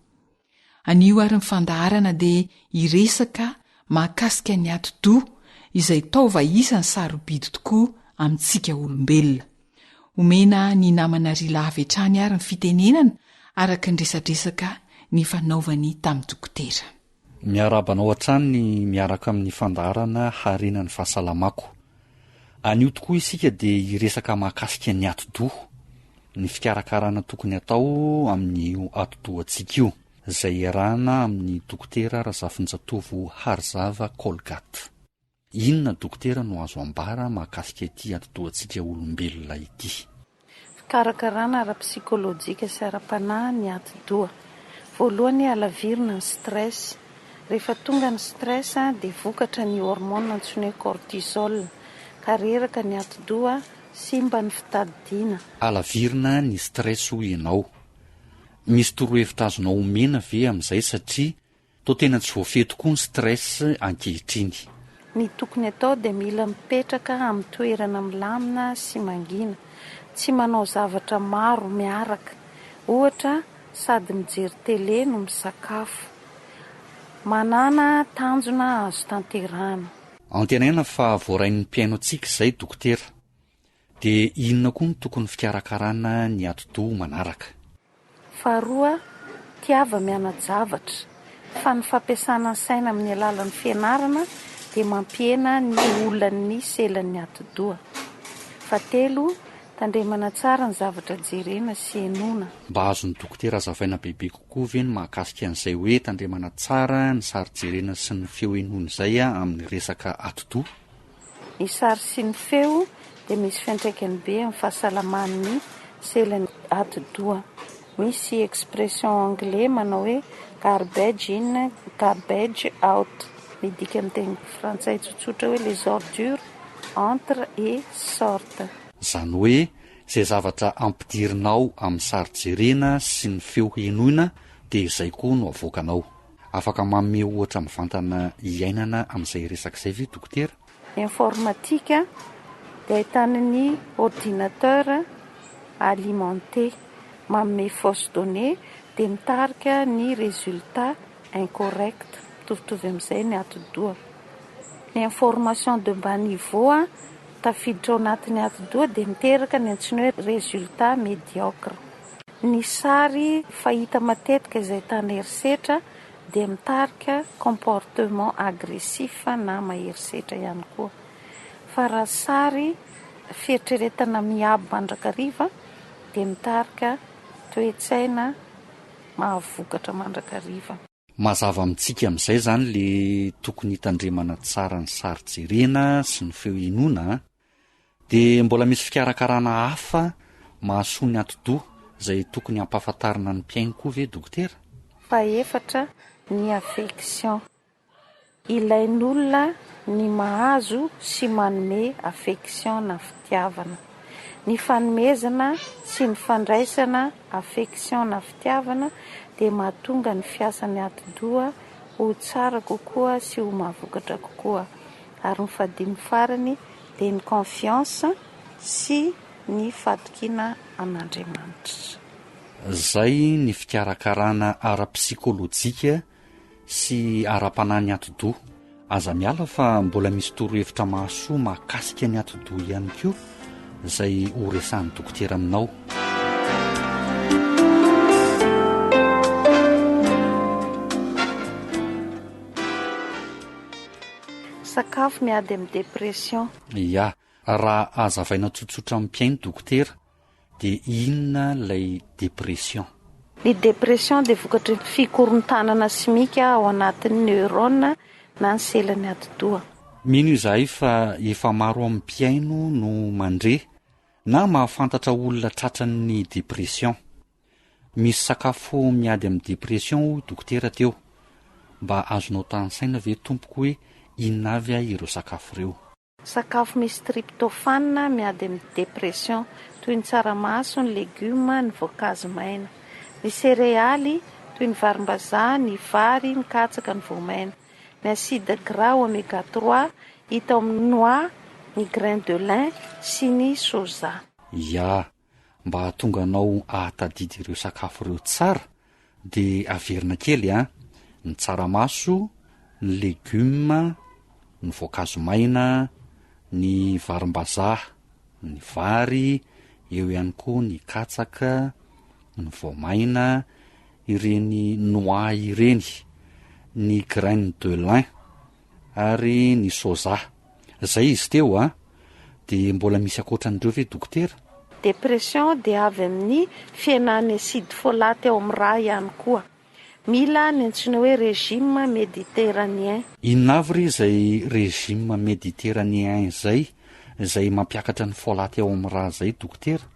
Speaker 7: Anio ary ny fandaharana dia hiresaka mahakasika ny atidoha izay taova isan'ny sarobidy tokoa amintsika olombelona. Omena ny namana Rila avy hatrany ary ny fitenenana araka ny resadresaka nifanaovany tamin'ny dokotera.
Speaker 10: Miarahaba anao hatrany miaraka amin'ny fandaharana Harena ny fahasalamako. Anio tokoa isika dia hiresaka mahakasika ny atidoha, ny fikarakarana tokony atao amin'io atidohantsika io, izay iarahana amin'ny Dokotera Razafinjatovo Harizava Colgate. Inona Dokotera no azo ambara mahakasika ity atidohantsika olombelona ity?
Speaker 14: Fikarakarana ara-psikolojika sy ara-panahy ny atidoha. Voalohany, halavirina ny stress. Rehefa tonga ny stress dia vokatra ny hormone antsoina hoe cortisol, ka reraka ny atidoha, simba ny fitadidiana.
Speaker 10: Halavirina ny stress hoy ianao. Misy torohevitra azonao omena ve amin'izay satria Toa tena tsy voafehy tokoa ny stress ankehitriny.
Speaker 14: Ny tokony atao dia mila mipetraka amin'ny toerana milamina sy mangina. Tsy manao zavatra maro miaraka. Ohatra, sady mijery télé no misakafo. Manàna tanjona azo tanterahana.
Speaker 10: Antenaina fa voarain'ny mpihaino antsika izay dokotera. Dia inona koa no tokony fikarakarana ny atidoha manaraka?
Speaker 14: Faharoa, tiava miana-javatra, fa ny fampiasana ny saina amin'ny alalan'ny fianarana dia mampihena ny olan'ny selan'ny atidoha. Fahatelo, tandremana tsara ny zavatra jerena sy henoina.
Speaker 10: Mba azon'ny dokotera azavaina bebe kokoa ve ny mahakasika an'izay hoe tandremana tsara ny sary jerena sy ny feo henoina izay amin'ny resaka atidoha?
Speaker 14: Ny sary sy ny feo dia misy fiantraikany be amin'ny fahasalaman'ny selan'ny atidoha. Misy expression anglais manao hoe garbage in, garbage out. Midika amin'ny teny frantsay tsotsotra hoe les ordures entrent et sortent.
Speaker 10: Izany hoe izay zavatra ampidirinao amin'ny sary jerena sy ny feo henoina dia izay koa no avoakanao. Afaka manome ohatra mivantana iainana amin'izay resaka izay ve dokotera?
Speaker 14: Informatique dia ahitana ny ordinateur alimenté manome fausse donnée dia mitarika ny résultat incorrect, mitovitovy amin'izay ny atidoha. Ny information de bas niveau tafiditra ao anatin'ny atidoha dia miteraka ny antsoina hoe résultat médiocre. Ny sary fahita matetika izay ahitana herisetra dia mitarika comportement agressif na mahery setra ihany koa. Fa raha sary fieritreretana miabo mandrakariva dia mitarika toe-tsaina mahavokatra mandrakariva.
Speaker 10: Mazava amintsika amin'izay izany le tokony hitandremana tsara ny sary jerena sy ny feo henoina a! Dia mbola misy fikarakarana hafa mahasoa ny atidoha izay tokony hampahafantarina ny mpihaino koa ve dokotera?
Speaker 14: Fahefatra, ny affection. Ilain'olona ny mahazo sy manome affection na fitiavana. Ny fanomezana sy ny fandraisana affection na fitiavana dia mahatonga ny fiasan'ny atidoha ho tsara kokoa sy ho mahavokatra kokoa. Ary ny fahadimy farany dia ny confiance sy ny fahatokiana an'Andriamanitra.
Speaker 10: Zay ny fikarakarana ara-psikolojika sy ara-panahy ny atidoha. Aza miala fa mbola misy torohevitra mahasoa mahakasika ny atidoha ihany koa izay ho resahan'ny dokotera aminao.
Speaker 14: Sakafo miady amin'ny dépression.
Speaker 10: Ya, raha hazavaina tsotsotra amin'ny mpihaino dokotera dia inona ilay dépression?
Speaker 14: Ny dépression dia vokatry ny fikorontanana simika ao anatin'ny neurone na ny selan'ny atidoha.
Speaker 10: Mino izahay fa efa maro amin'ny mpihaino no mandre na mahafantatra olona tratran'ny dépression. Misy sakafo miady amin'ny dépression hoy dokotera teo. Mba azonao tanisaina ve tompoko hoe inona avy ireo sakafo ireo?
Speaker 14: Sakafo misy tryptophane miady amin'ny dépression, toy ny tsaramaso, ny legioma, ny voankazo maina. Ny serealy, toy ny varimbazaha, ny vary, ny katsaka, ny voamaina. Ny acide gras oméga trois hita ao amin'ny noix, ny grain de lin sy ny soja.
Speaker 10: Ya, Mba hahatonga anao hahatadidy ireo sakafo ireo tsara dia averina kely an, ny tsaramaso, ny legume, ny voankazo maina, ny varimbazaha, ny vary, eo ihany koa ny katsaka, ny voamaina, ireny noix ireny, ny graine de lin. Ary ny soja. Zay izy teo a! De mbola misy ankoatran'ireo ve dokotera?
Speaker 14: Dépression dia avy amin'ny fihenan'ny acide folate ao amin'ny rà ihany koa. Mila ny antsoina hoe régime méditerranéen.
Speaker 10: Inona avy re izay régime méditerranéen izay, izay mampiakatra ny folate ao amin'ny rà izay dokotera?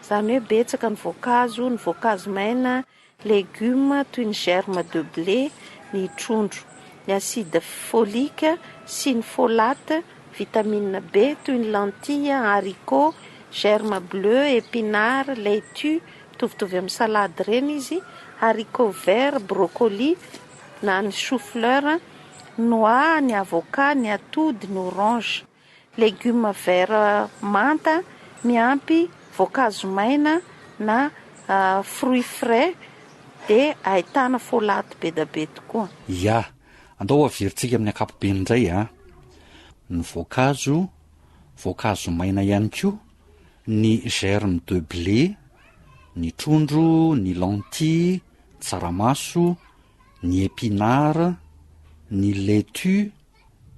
Speaker 14: Izany hoe betsaka ny voankazo, ny voankazo maina, legioma toy ny germe de blé, ny trondro. Ny acide folique sy ny folate, vitamine B toy ny lentille, haricot, germe bleu, epinard, laitue, mitovitovy amin'ny salade ireny izy, haricot vert, brocoli na ny chou fleur, noix, ny avocat, ny atody, ny orange. Legioma vert manta miampy voankazo maina na fruits frais dia ahitana folate be da be tokoa.
Speaker 10: Ya, andao averintsika amin'ny ankapobeny indray a! Ny voankazo, voankazo maina ihany koa, ny germe de blé, ny trondro, ny lentille, tsaramaso, ny epinard, ny laitue,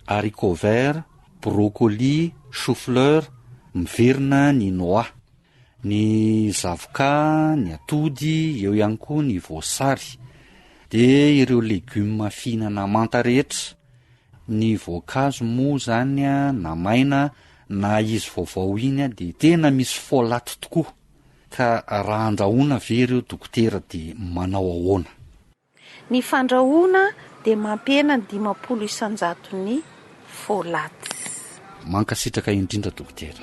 Speaker 10: haricots verts, brocoli, chou fleur, miverina ny noix, ny zavoka, ny atody, eo ihany koa ny voasary, dia ireo legioma fihinana manta rehetra, ny voankazo moa zany na maina na izy vaovao iny dia tena misy folate tokoa, ka raha andrahoina ve ireo dokotera dia manao ahoana?
Speaker 14: Ny fandrahoana dia mampihena ny 50 isan-jaton'ny folates.
Speaker 10: Mankasitraka indrindra Dokotera.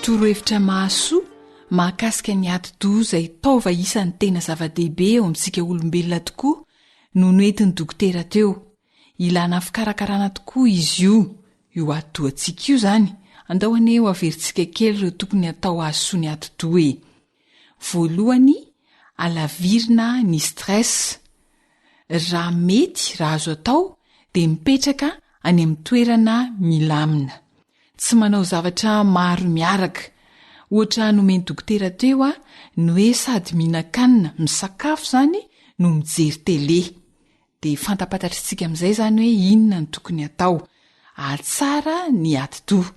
Speaker 7: Torohevitra mahasoa mahakasika ny atidoha izay taova isan'ny tena zava-dehibe eo amintsika olombelona tokoa no noentin'ny dokotera teo. Ilana fikarakarana tokoa izy io, io atidohantsika io izany, andao anie ho averintsika kely ireo tokony hatao hahasoa ny atidoha e! Voalohany, alavirina ny stress, raha mety, raha azo atao dia mipetraka any amin'ny toerana milamina. Tsy manao zavatra maro miaraka. Ohatra nomen'i dokotera teo ny hoe sady mihinan-kanina, misakafo izany, no mijery tele. Dia fantapantatr'tsika amin'izay izany hoe inona no tokony hatao. Hahatsara ny atidoha.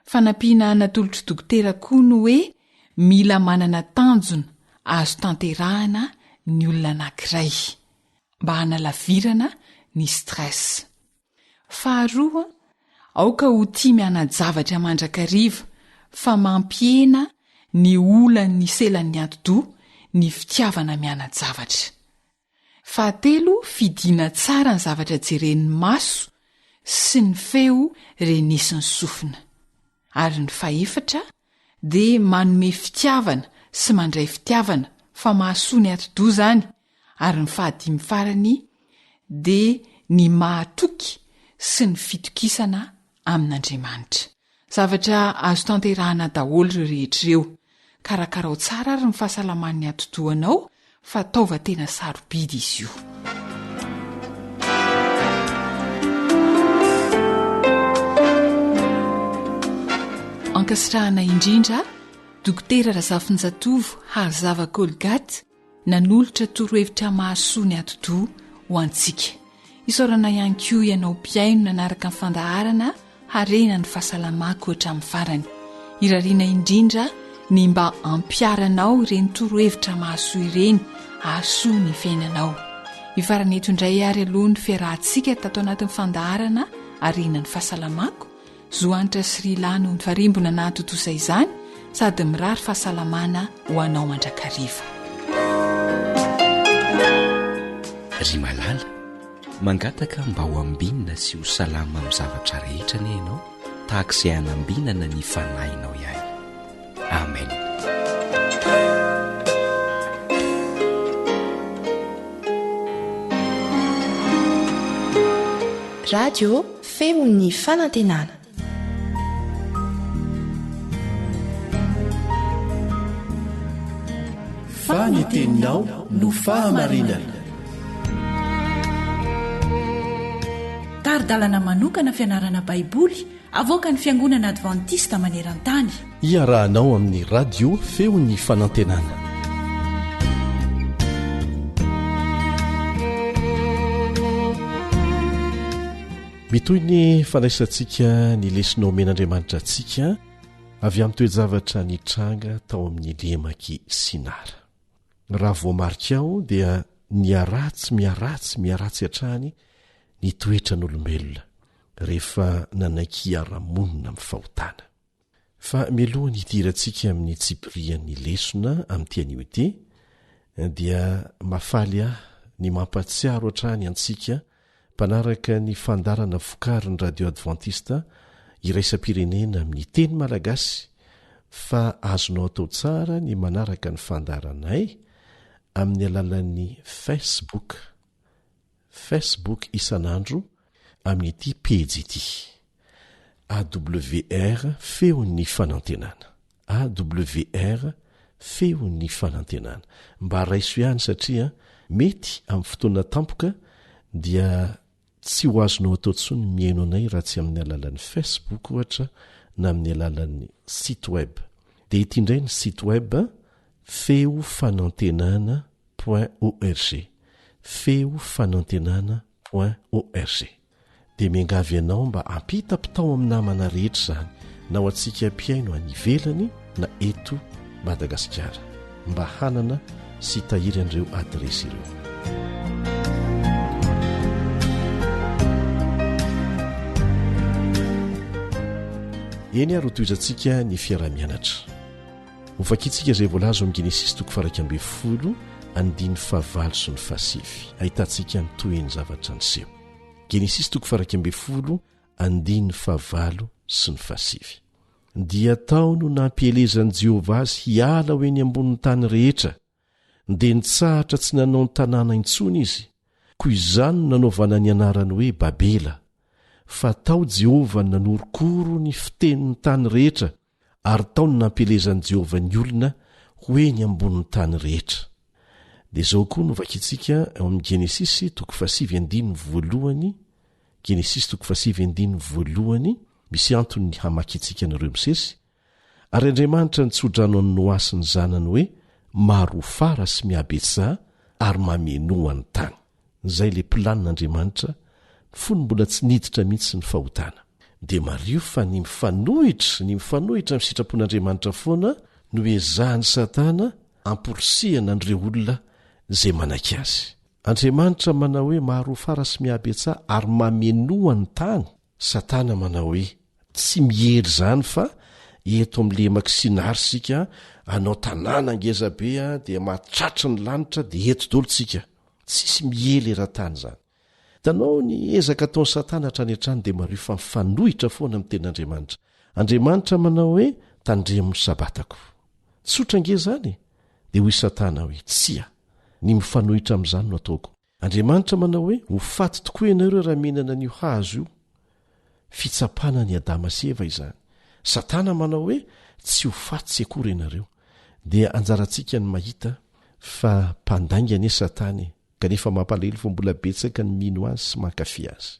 Speaker 7: Fanampiana natolotr'i dokotera koa ny hoe mila manana tanjona azo tanterahana ny olona anankiray mba hanalavirana ny stress. Faharoa, aoka ho tia miana-javatra mandrakariva fa mampihena ny olan'ny selan'ny atidoha ny fitiavana miana-javatra. Fahatelo, fidiana tsara ny zavatra jeren'ny maso sy ny feo renesin'ny sofina. Ary ny fahefatra dia manome fitiavana sy mandray fitiavana fa mahasoa ny atidoha izany, ary ny fahadimy farany dia ny mahatoky sy ny fitokisana amin'Andriamanitra. Zavatra azo tanterahana daholo ireo rehetra ireo. Karakarao tsara ary ny fahasalaman'ny atidohanao fa taova tena sarobidy izy io. Ankasitrahana indrindra Dokotera Razafinjatovo Harizava Colgate Nanolotra torohevitra mahasoa ny atidoha ho antsika. Isaorana ihany koa ianao mpihaino nanaraka ny fandaharana Harena ny fahasalamako hatramin'ny farany. Irariana indrindra ny mba hampiharanao ireny torohevitra mahasoa ireny hahasoa ny fiainanao. Hifarana eto indray ary aloha ny fiarahantsika tato anatin'ny fandaharana Harena ny fahasalamako. Zo Hanitra sy Rila no nifarimbona nahatontosa izany sady mirary fahasalamana ho anao mandrakariva.
Speaker 15: Ry malala, mangataka mba ho ambinina sy ho salama amin'ny zavatra rehetra anie ianao, tahaka izay hanambinana ny fanahinao ihany. Amen.
Speaker 2: Radio Feon'ny Fanantenana.
Speaker 16: Fa ny teninao no fahamarinana.
Speaker 4: Tari-dalana manokana fianarana Baiboly avoakan'ny Fiangonana Advantista maneran-tany.
Speaker 16: Iarahanao amin'ny Radio Feon'ny Fanantenana. Mitohy ny fandraisantsika ny lesona omen'Andriamanitra antsika avy amin'ny toe-javatra nitranga tao amin'ny lemak'i Sinara. Raha voamarikao dia niharatsy miharatsy miharatsy hatrany ny toetran'olombelona rehefa nanaiky hiara-monina amin'ny fahotana. Fa mialohan'ny hidirantsika amin'ny tsipirian'ny lesona amin'ity anio ity dia mahafaly ahy ny mampahatsiaro hatrany antsika mpanaraka ny fandaharana vokarin'ny Radio Adventiste Iraisam-pirenena amin'ny teny malagasy fa azonao atao tsara ny manaraka ny fandaharanay amin'ny alalan'ny Facebook Facebook isan'andro amin'ity pejy ity. AWR Feon'ny Fanantenana. AWR Feon'ny Fanantenana. Mba raiso ihany satria mety amin'ny fotoana tampoka dia tsy ho azonao atao intsony ny mihaino anay raha tsy amin'ny alalan'ny Facebook ohatra na amin'ny alalan'ny site web. Dia ity indray ny site web feofanantenana point org feo fanantenana point org dia miangavy anao mba hampitapitao amin'ny namana rehetra izany na ho antsika mpihaino any ivelany na eto Madagasikara mba hanana sy hitahiry an'ireo adiresy ireo. Eny ary hotohizantsika ny fiaraha-mianatra. Hovakintsika izay voalaza ao amin'ny Genesisy toko faha-11 andininy fahavalo sy ny fahasivy. Ahitantsika ny tohin'ny zavatra niseho. Genesisy toko faha-11 andininy fahavalo sy ny fahasivy. Dia tao no nampielezan'i Jehovah azy hiala ho eny ambonin'ny tany rehetra, Dia nitsahatra tsy nanao ny tanàna intsony izy, koa izany no nanaovana ny anarany hoe Babela, fa tao Jehovah no nanorokoro ny fitenin'ny tany rehetra, ary tao no nampielezan'i Jehovah ny olona ho eny ambonin'ny tany rehetra. Dia izao koa no vakintsika ao amin'ny Genesisy toko fahasivy andininy voalohany, Genesisy toko fahasivy andininy voalohany, misy antony ny hamakintsika an'ireo misesy. Ary Andriamanitra nitsodrano an'i Noa sy ny zanany hoe, Maroa fara sy mihabetsaha ary mamenoa ny tany. Izay ilay planin'Andriamanitra fony mbola tsy niditra mihitsy ny fahotana. Dia mariho fa ny mifanohitra, ny mifanohitra amin'ny sitrapon'Andriamanitra foana no ezahan'i Satana amporisihana an'ireo olona izay manaiky azy. Andriamanitra manao hoe maroa fara sy mihabetsaha ary mamenoa ny tany. Satana manao hoe tsy miery izany fa eto amin'ny lemak'i Sinara isika, hanao tanàna ngeza be dia mahatratry ny lanitra dia eto daholo tsika. Tsisy miely eran-tany izany. Hitanao ny ezaka ataon'i Satana hatrany hatrany dia mariho fa mifanohitra foana amin'ny tenin'Andriamanitra. Andriamanitra manao hoe tandremo ny sabatako. Tsotra ange izany e! Dia hoy Satana hoe tsia, ny mifanohitra amin'izany no ataoko. Andriamanitra manao hoe ho faty tokoa ianareo raha mihinana an'io hazo io. Fitsapana an'i Adama sy Eva izany. Satana manao hoe tsy ho faty tsy akory ianareo. Dia anjarantsika ny mahita fa mpandainga anie Satana e! Kanefa mampalahelo fa mbola betsaka ny mino azy sy mankafy azy.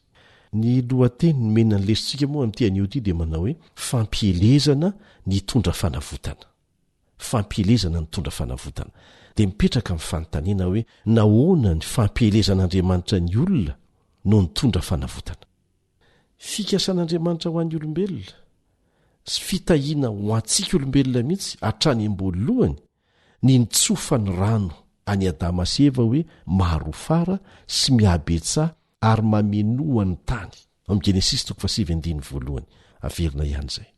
Speaker 16: Ny lohateny nomena ny lesontsika moa amin'ity anio ity dia manao hoe Fampielezana nitondra fanavotana. Fampielezana nitondra fanavotana. Dia mipetraka ny fanontaniana hoe nahoana ny fampielezan'Andriamanitra ny olona no nitondra fanavotana? Fikasan'Andriamanitra ho an'ny olombelona sy fitahiana ho antsika olombelona mihitsy hatrany am-boalohany ny nitsofany rano an'i Adama sy Eva hoe maroa fara sy mihabetsaha ary mamenoa ny tany, ao amin'ny Genesisy toko fahasivy andininy voalohany. Averina ihany izay.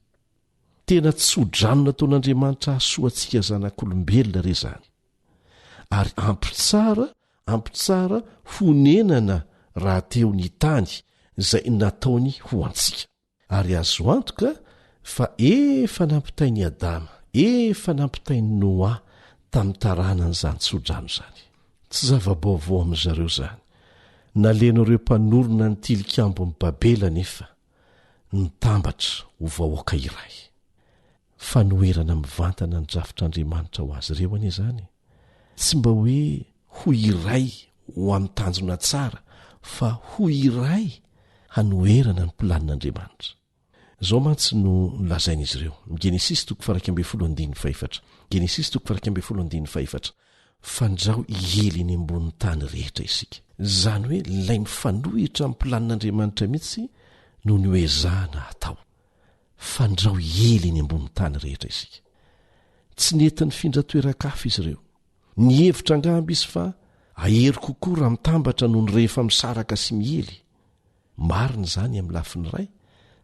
Speaker 16: Tena tso-drano nataon'Andriamanitra hahasoa antsika zanak'olombelona re izany. Ary ampy tsara, ampy tsara honenana rahateo ny tany izay nataony ho antsika. Ary azo antoka fa efa nampitain'i Adama, efa nampitain'i Noa tamin'ny taranany izany tsodrano izany. Tsy zava-baovao amin-dry zareo izany. Nalehan'ireo mpanorina ny Tilikambon'i Babela anefa nitambatra ho vahoaka iray. Fanoherana mivantana ny drafitr'Andriamanitra ho azy ireo anie izany e! Tsy mba hoe ho iray ho amin'ny tanjona tsara fa ho iray hanoherana ny planin'Andriamanitra. Izao mantsy no nolazain'izy ireo, Genesisy toko faha 11 andininy fahefatra, Genesisy toko faha 11 andininy fahefatra, Fandrao hiely eny ambonin'ny tany rehetra isika. Izany hoe ilay mifanohitra amin'ny planin'Andriamanitra mihitsy no noezahana hatao. Fandrao hiely eny ambonin'ny tany rehetra isika. Tsy nety nifindra toeran-kafa izy ireo. Nihevitra angamba izy fa hahery kokoa raha mitambatra noho ny rehefa misaraka sy miely. Marina izany amin'ny lafiny iray,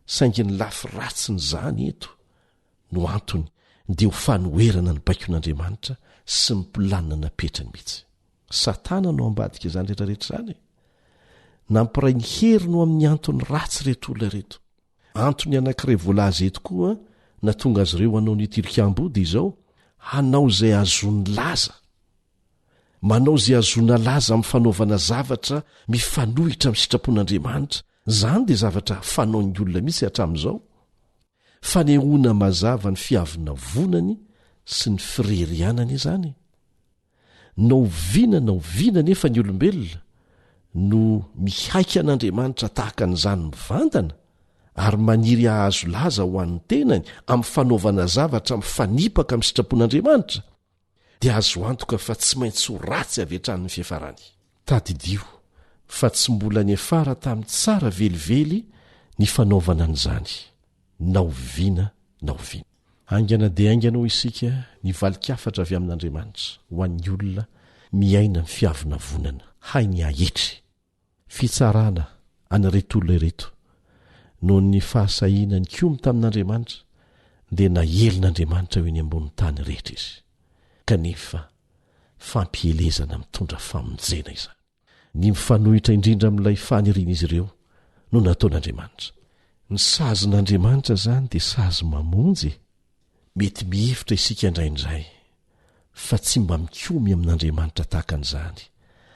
Speaker 16: saingy ny lafy ratsin'izany eto no antony dia ho fanoherana ny baikon'Andriamanitra sy ny planina napetrany mihitsy. Satana no ambadika izany rehetrarehetra izany e! Nampiray ny heriny ho amin'ny antony ratsy ireto olona ireto. Antony anankiray voalaza eto koa nahatonga azy ireo hanao ny tilikambo dia izao, hanao izay hahazoany laza. Manao izay hahazoana laza amin'ny fanaovana zavatra mifanohitra amin'ny sitrapon'Andriamanitra. Izany dia zavatra fanaon'ny olona mihitsy hatramin'izao. Fanehoana mazava ny fiavonavonany sy ny firerianany izany. Na oviana na oviana anefa ny olombelona no mihaika an'Andriamanitra tahaka an'izany mivantana ary maniry hahazo laza ho an'ny tenany amin'ny fanaovana zavatra mifanipaka amin'ny sitrapon'Andriamanitra, dia azo antoka fa tsy maintsy ho ratsy avy hatrany ny fiafarany. Tadidio fa tsy mbola niafara tamin'ny tsara velively ny fanaovana an'izany, na oviana na oviana. Haingana dia haingana hoy isika ny valin-kafatra avy amin'Andriamanitra ho an'ny olona miaina ny fiavonavonana, hainy haetry. Fitsarana an'ireto olona ireto noho ny fahasahiana nikomy tamin'Andriamanitra dia naelin'Andriamanitra ho eny ambonin'ny tany rehetra izy. Kanefa fampielezana mitondra famonjena izany. Ny mifanohitra indrindra amin'ilay fanirian'izy ireo no nataon'Andriamanitra. Ny sazin'Andriamanitra izany dia sazy mamonjy e! Mety mihevitra isika indraindray fa tsy mba mikomy amin'Andriamanitra tahaka an'izany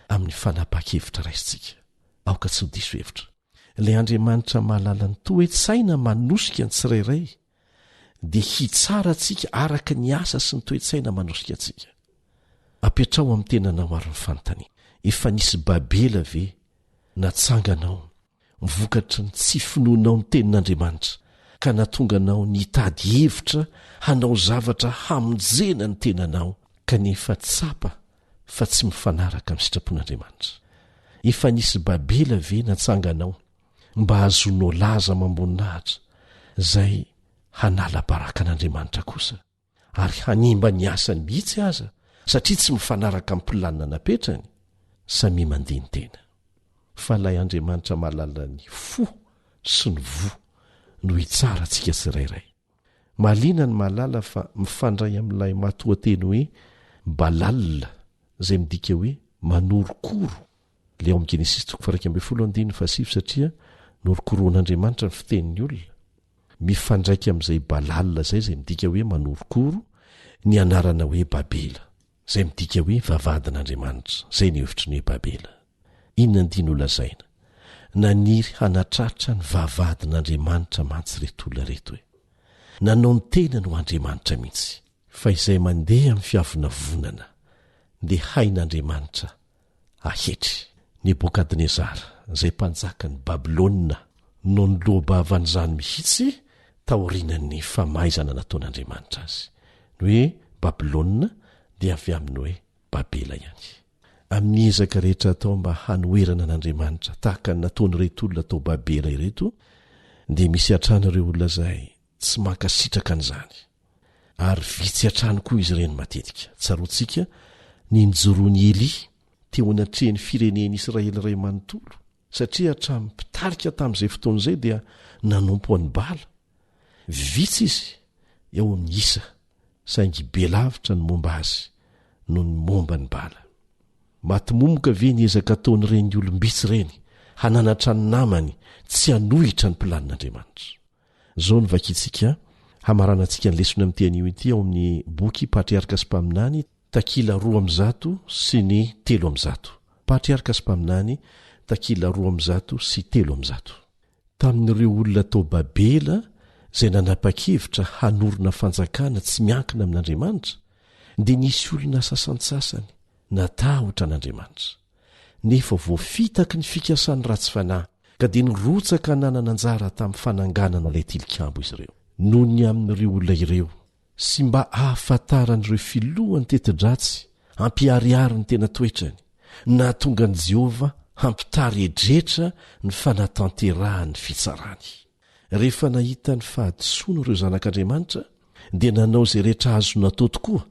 Speaker 16: amin'ny fanapahan-kevitra raisintsika. Aoka tsy ho diso hevitra. Ilay Andriamanitra mahalala ny toe-tsaina manosika ny tsirairay dia hitsara antsika araka ny asa sy ny toe-tsaina manosika antsika. Apetraho amin'ny tenanao àry ny fanontaniana, Efa nisy Babela ve natsanganao vokatry ny tsy finoanao ny Tenin'Andriamanitra? ka nahatonga anao nitady hevitra hanao zavatra hamonjena ny tenanao kanefa tsapa fa tsy mifanaraka amin'ny sitrapon'Andriamanitra? Efa nisy Babela ve natsanganao mba hahazoanao laza amam-boninahitra izay hanala baraka an'Andriamanitra kosa ary hanimba ny asany mihitsy aza satria tsy mifanaraka amin'ny planina napetrany? Samia mandini-tena fa ilay Andriamanitra mahalala ny fo sy ny voa no hitsara antsika tsirairay. Mahaliana ny mahalala fa mifandray amin'ilay matoanteny hoe balal izay midika hoe manorokoro ilay ao amin'ny Genesisy toko faha-11 andininy fahasivy satria norokoroan'Andriamanitra ny fitenin'ny olona. Mifandraika amin'izay balal izay izay midika hoe manorokoro ny anarana hoe Babela izay midika hoe vavahadin'Andriamanitra. Izay no hevitry ny hoe Babela. Inona no tiany holazaina? Naniry hanatratra ny vavahadin'Andriamanitra mantsy ireto olona ireto e! Nanao ny tenany ho Andriamanitra mihitsy. Fa izay mandeha amin'ny fiavonavonana dia hain'Andriamanitra ahetry. Nebokadnezara, izay mpanjakan'i Babylona, no niloa-bava an'izany mihitsy taorian'ny famaizana nataon'Andriamanitra azy. Ny hoe Babylona dia avy amin'ny hoe Babela ihany. Amin'ny ezaka rehetra atao mba hanoherana an'Andriamanitra, tahaka ny nataon'ireto olona tao Babela ireto, dia misy hatrany ireo olona izay tsy mankasitraka an'izany. Ary vitsy hatrany koa izy ireny matetika. Tsaroantsika ny nijoroan'i Elia teo anatrehan'ny firenen'Israely iray manontolo, satria hatramin'ny mpitarika tamin'izay fotoana izay dia nanompo an'i Bala. Vitsy izy eo amin'ny isa. saingy be lavitra ny momba azy noho ny momba an'i Bala. Maty momoka ve ny ezaka ataon'ireny olom-bitsy ireny hananatra ny namany tsy hanohitra ny planin'Andriamanitra? Izao no vakintsika hamaranantsika ny lesona amin'ity anio ity ao amin'ny boky Patriarka sy Mpaminany, takila 102 sy ny 103. Patriarka sy Mpaminany, takila 102 sy 300. Tamin'ireo olona tao Babela izay nanapa-kevitra hanorina fanjakana tsy miankina amin'Andriamanitra, dia nisy olona sasantsasany natahotra an'Andriamanitra. Nefa voafitaky ny fikasan'ny ratsy fanahy, ka dia nirotsaka nanana anjara tamin'ny fananganana ilay tilikambo izy ireo. Noho ny amin'ireo olona ireo, sy mba hahafantaran'ireo filoha ny teti-dratsy hampiharihary ny tena toetrany, nahatonga an'i Jehovah hampitaredretra ny fanatanterahany ny fitsarany. Rehefa nahita ny fahadisoany ireo zanak'Andriamanitra, dia nanao izay rehetra azo natao tokoa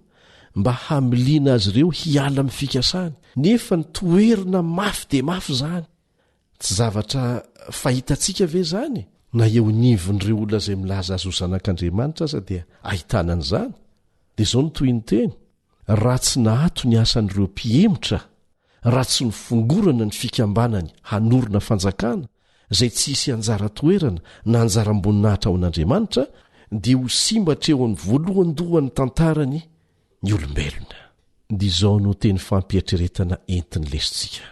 Speaker 16: mba hamiliana azy ireo hiala amin'ny fikasany, nefa nitoherina mafy dia mafy izany. Tsy zavatra fahitantsika ve izany? Na eo anivon'ireo olona izay milaza azy ho zanak'Andriamanitra aza dia ahitana an'izany. Dia izao no tohin'ny teny, Raha tsy naato ny asan'ireo mpihemotra, raha tsy nofongorana ny fikambanany hanorina fanjakana izay tsy hisy anjara toerana na anjaram-boninahitra ho an'Andriamanitra, dia ho simba hatreo amin'ny voalohandohan'ny tantarany ny olombelona. Dia izao no teny fampietreretana entin'ny lesotsika.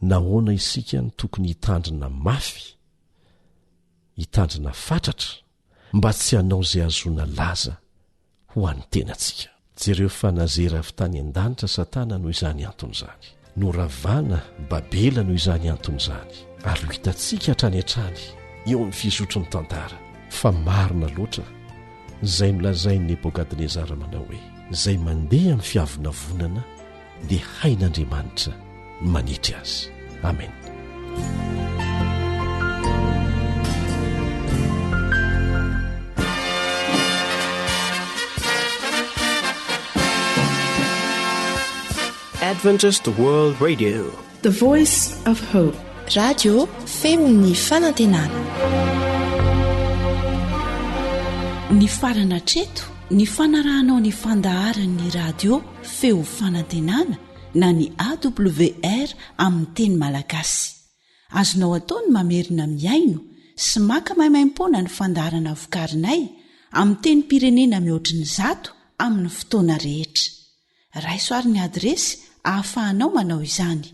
Speaker 16: Nahoana isika no tokony hitandrina mafy, hitandrina fatratra, mba tsy hanao izay hahazoana laza ho an'ny tenantsika? Jereo fa nazera avy tany an-danitra Satana noho izany antony izany. Noravana Babela noho izany antony izany. Ary ho hitantsika hatrany hatrany eo amin'ny fizotry ny tantara fa marina loatra izay nolazain'i Nebokadnezara manao hoe, Izay mandeha amin'ny fiavonavonana dia hain'Andriamanitra ny manetry azy. Amen.
Speaker 1: Adventist World Radio.
Speaker 2: The Voice of Hope. Radio feon'ny fanantenana.
Speaker 4: Nifarana hatreto ny fanarahanao ny fandaharan'ny radio Feo Fanantenana na ny AWR amin'ny teny malagasy. Azonao atao ny mamerina mihaino sy maka maimaimpoana ny fandaharana vokarinay amin'ny tenim-pirenena mihoatry ny zato amin'ny fotoana rehetra. Raiso ary ny adiresy ahafahanao manao izany.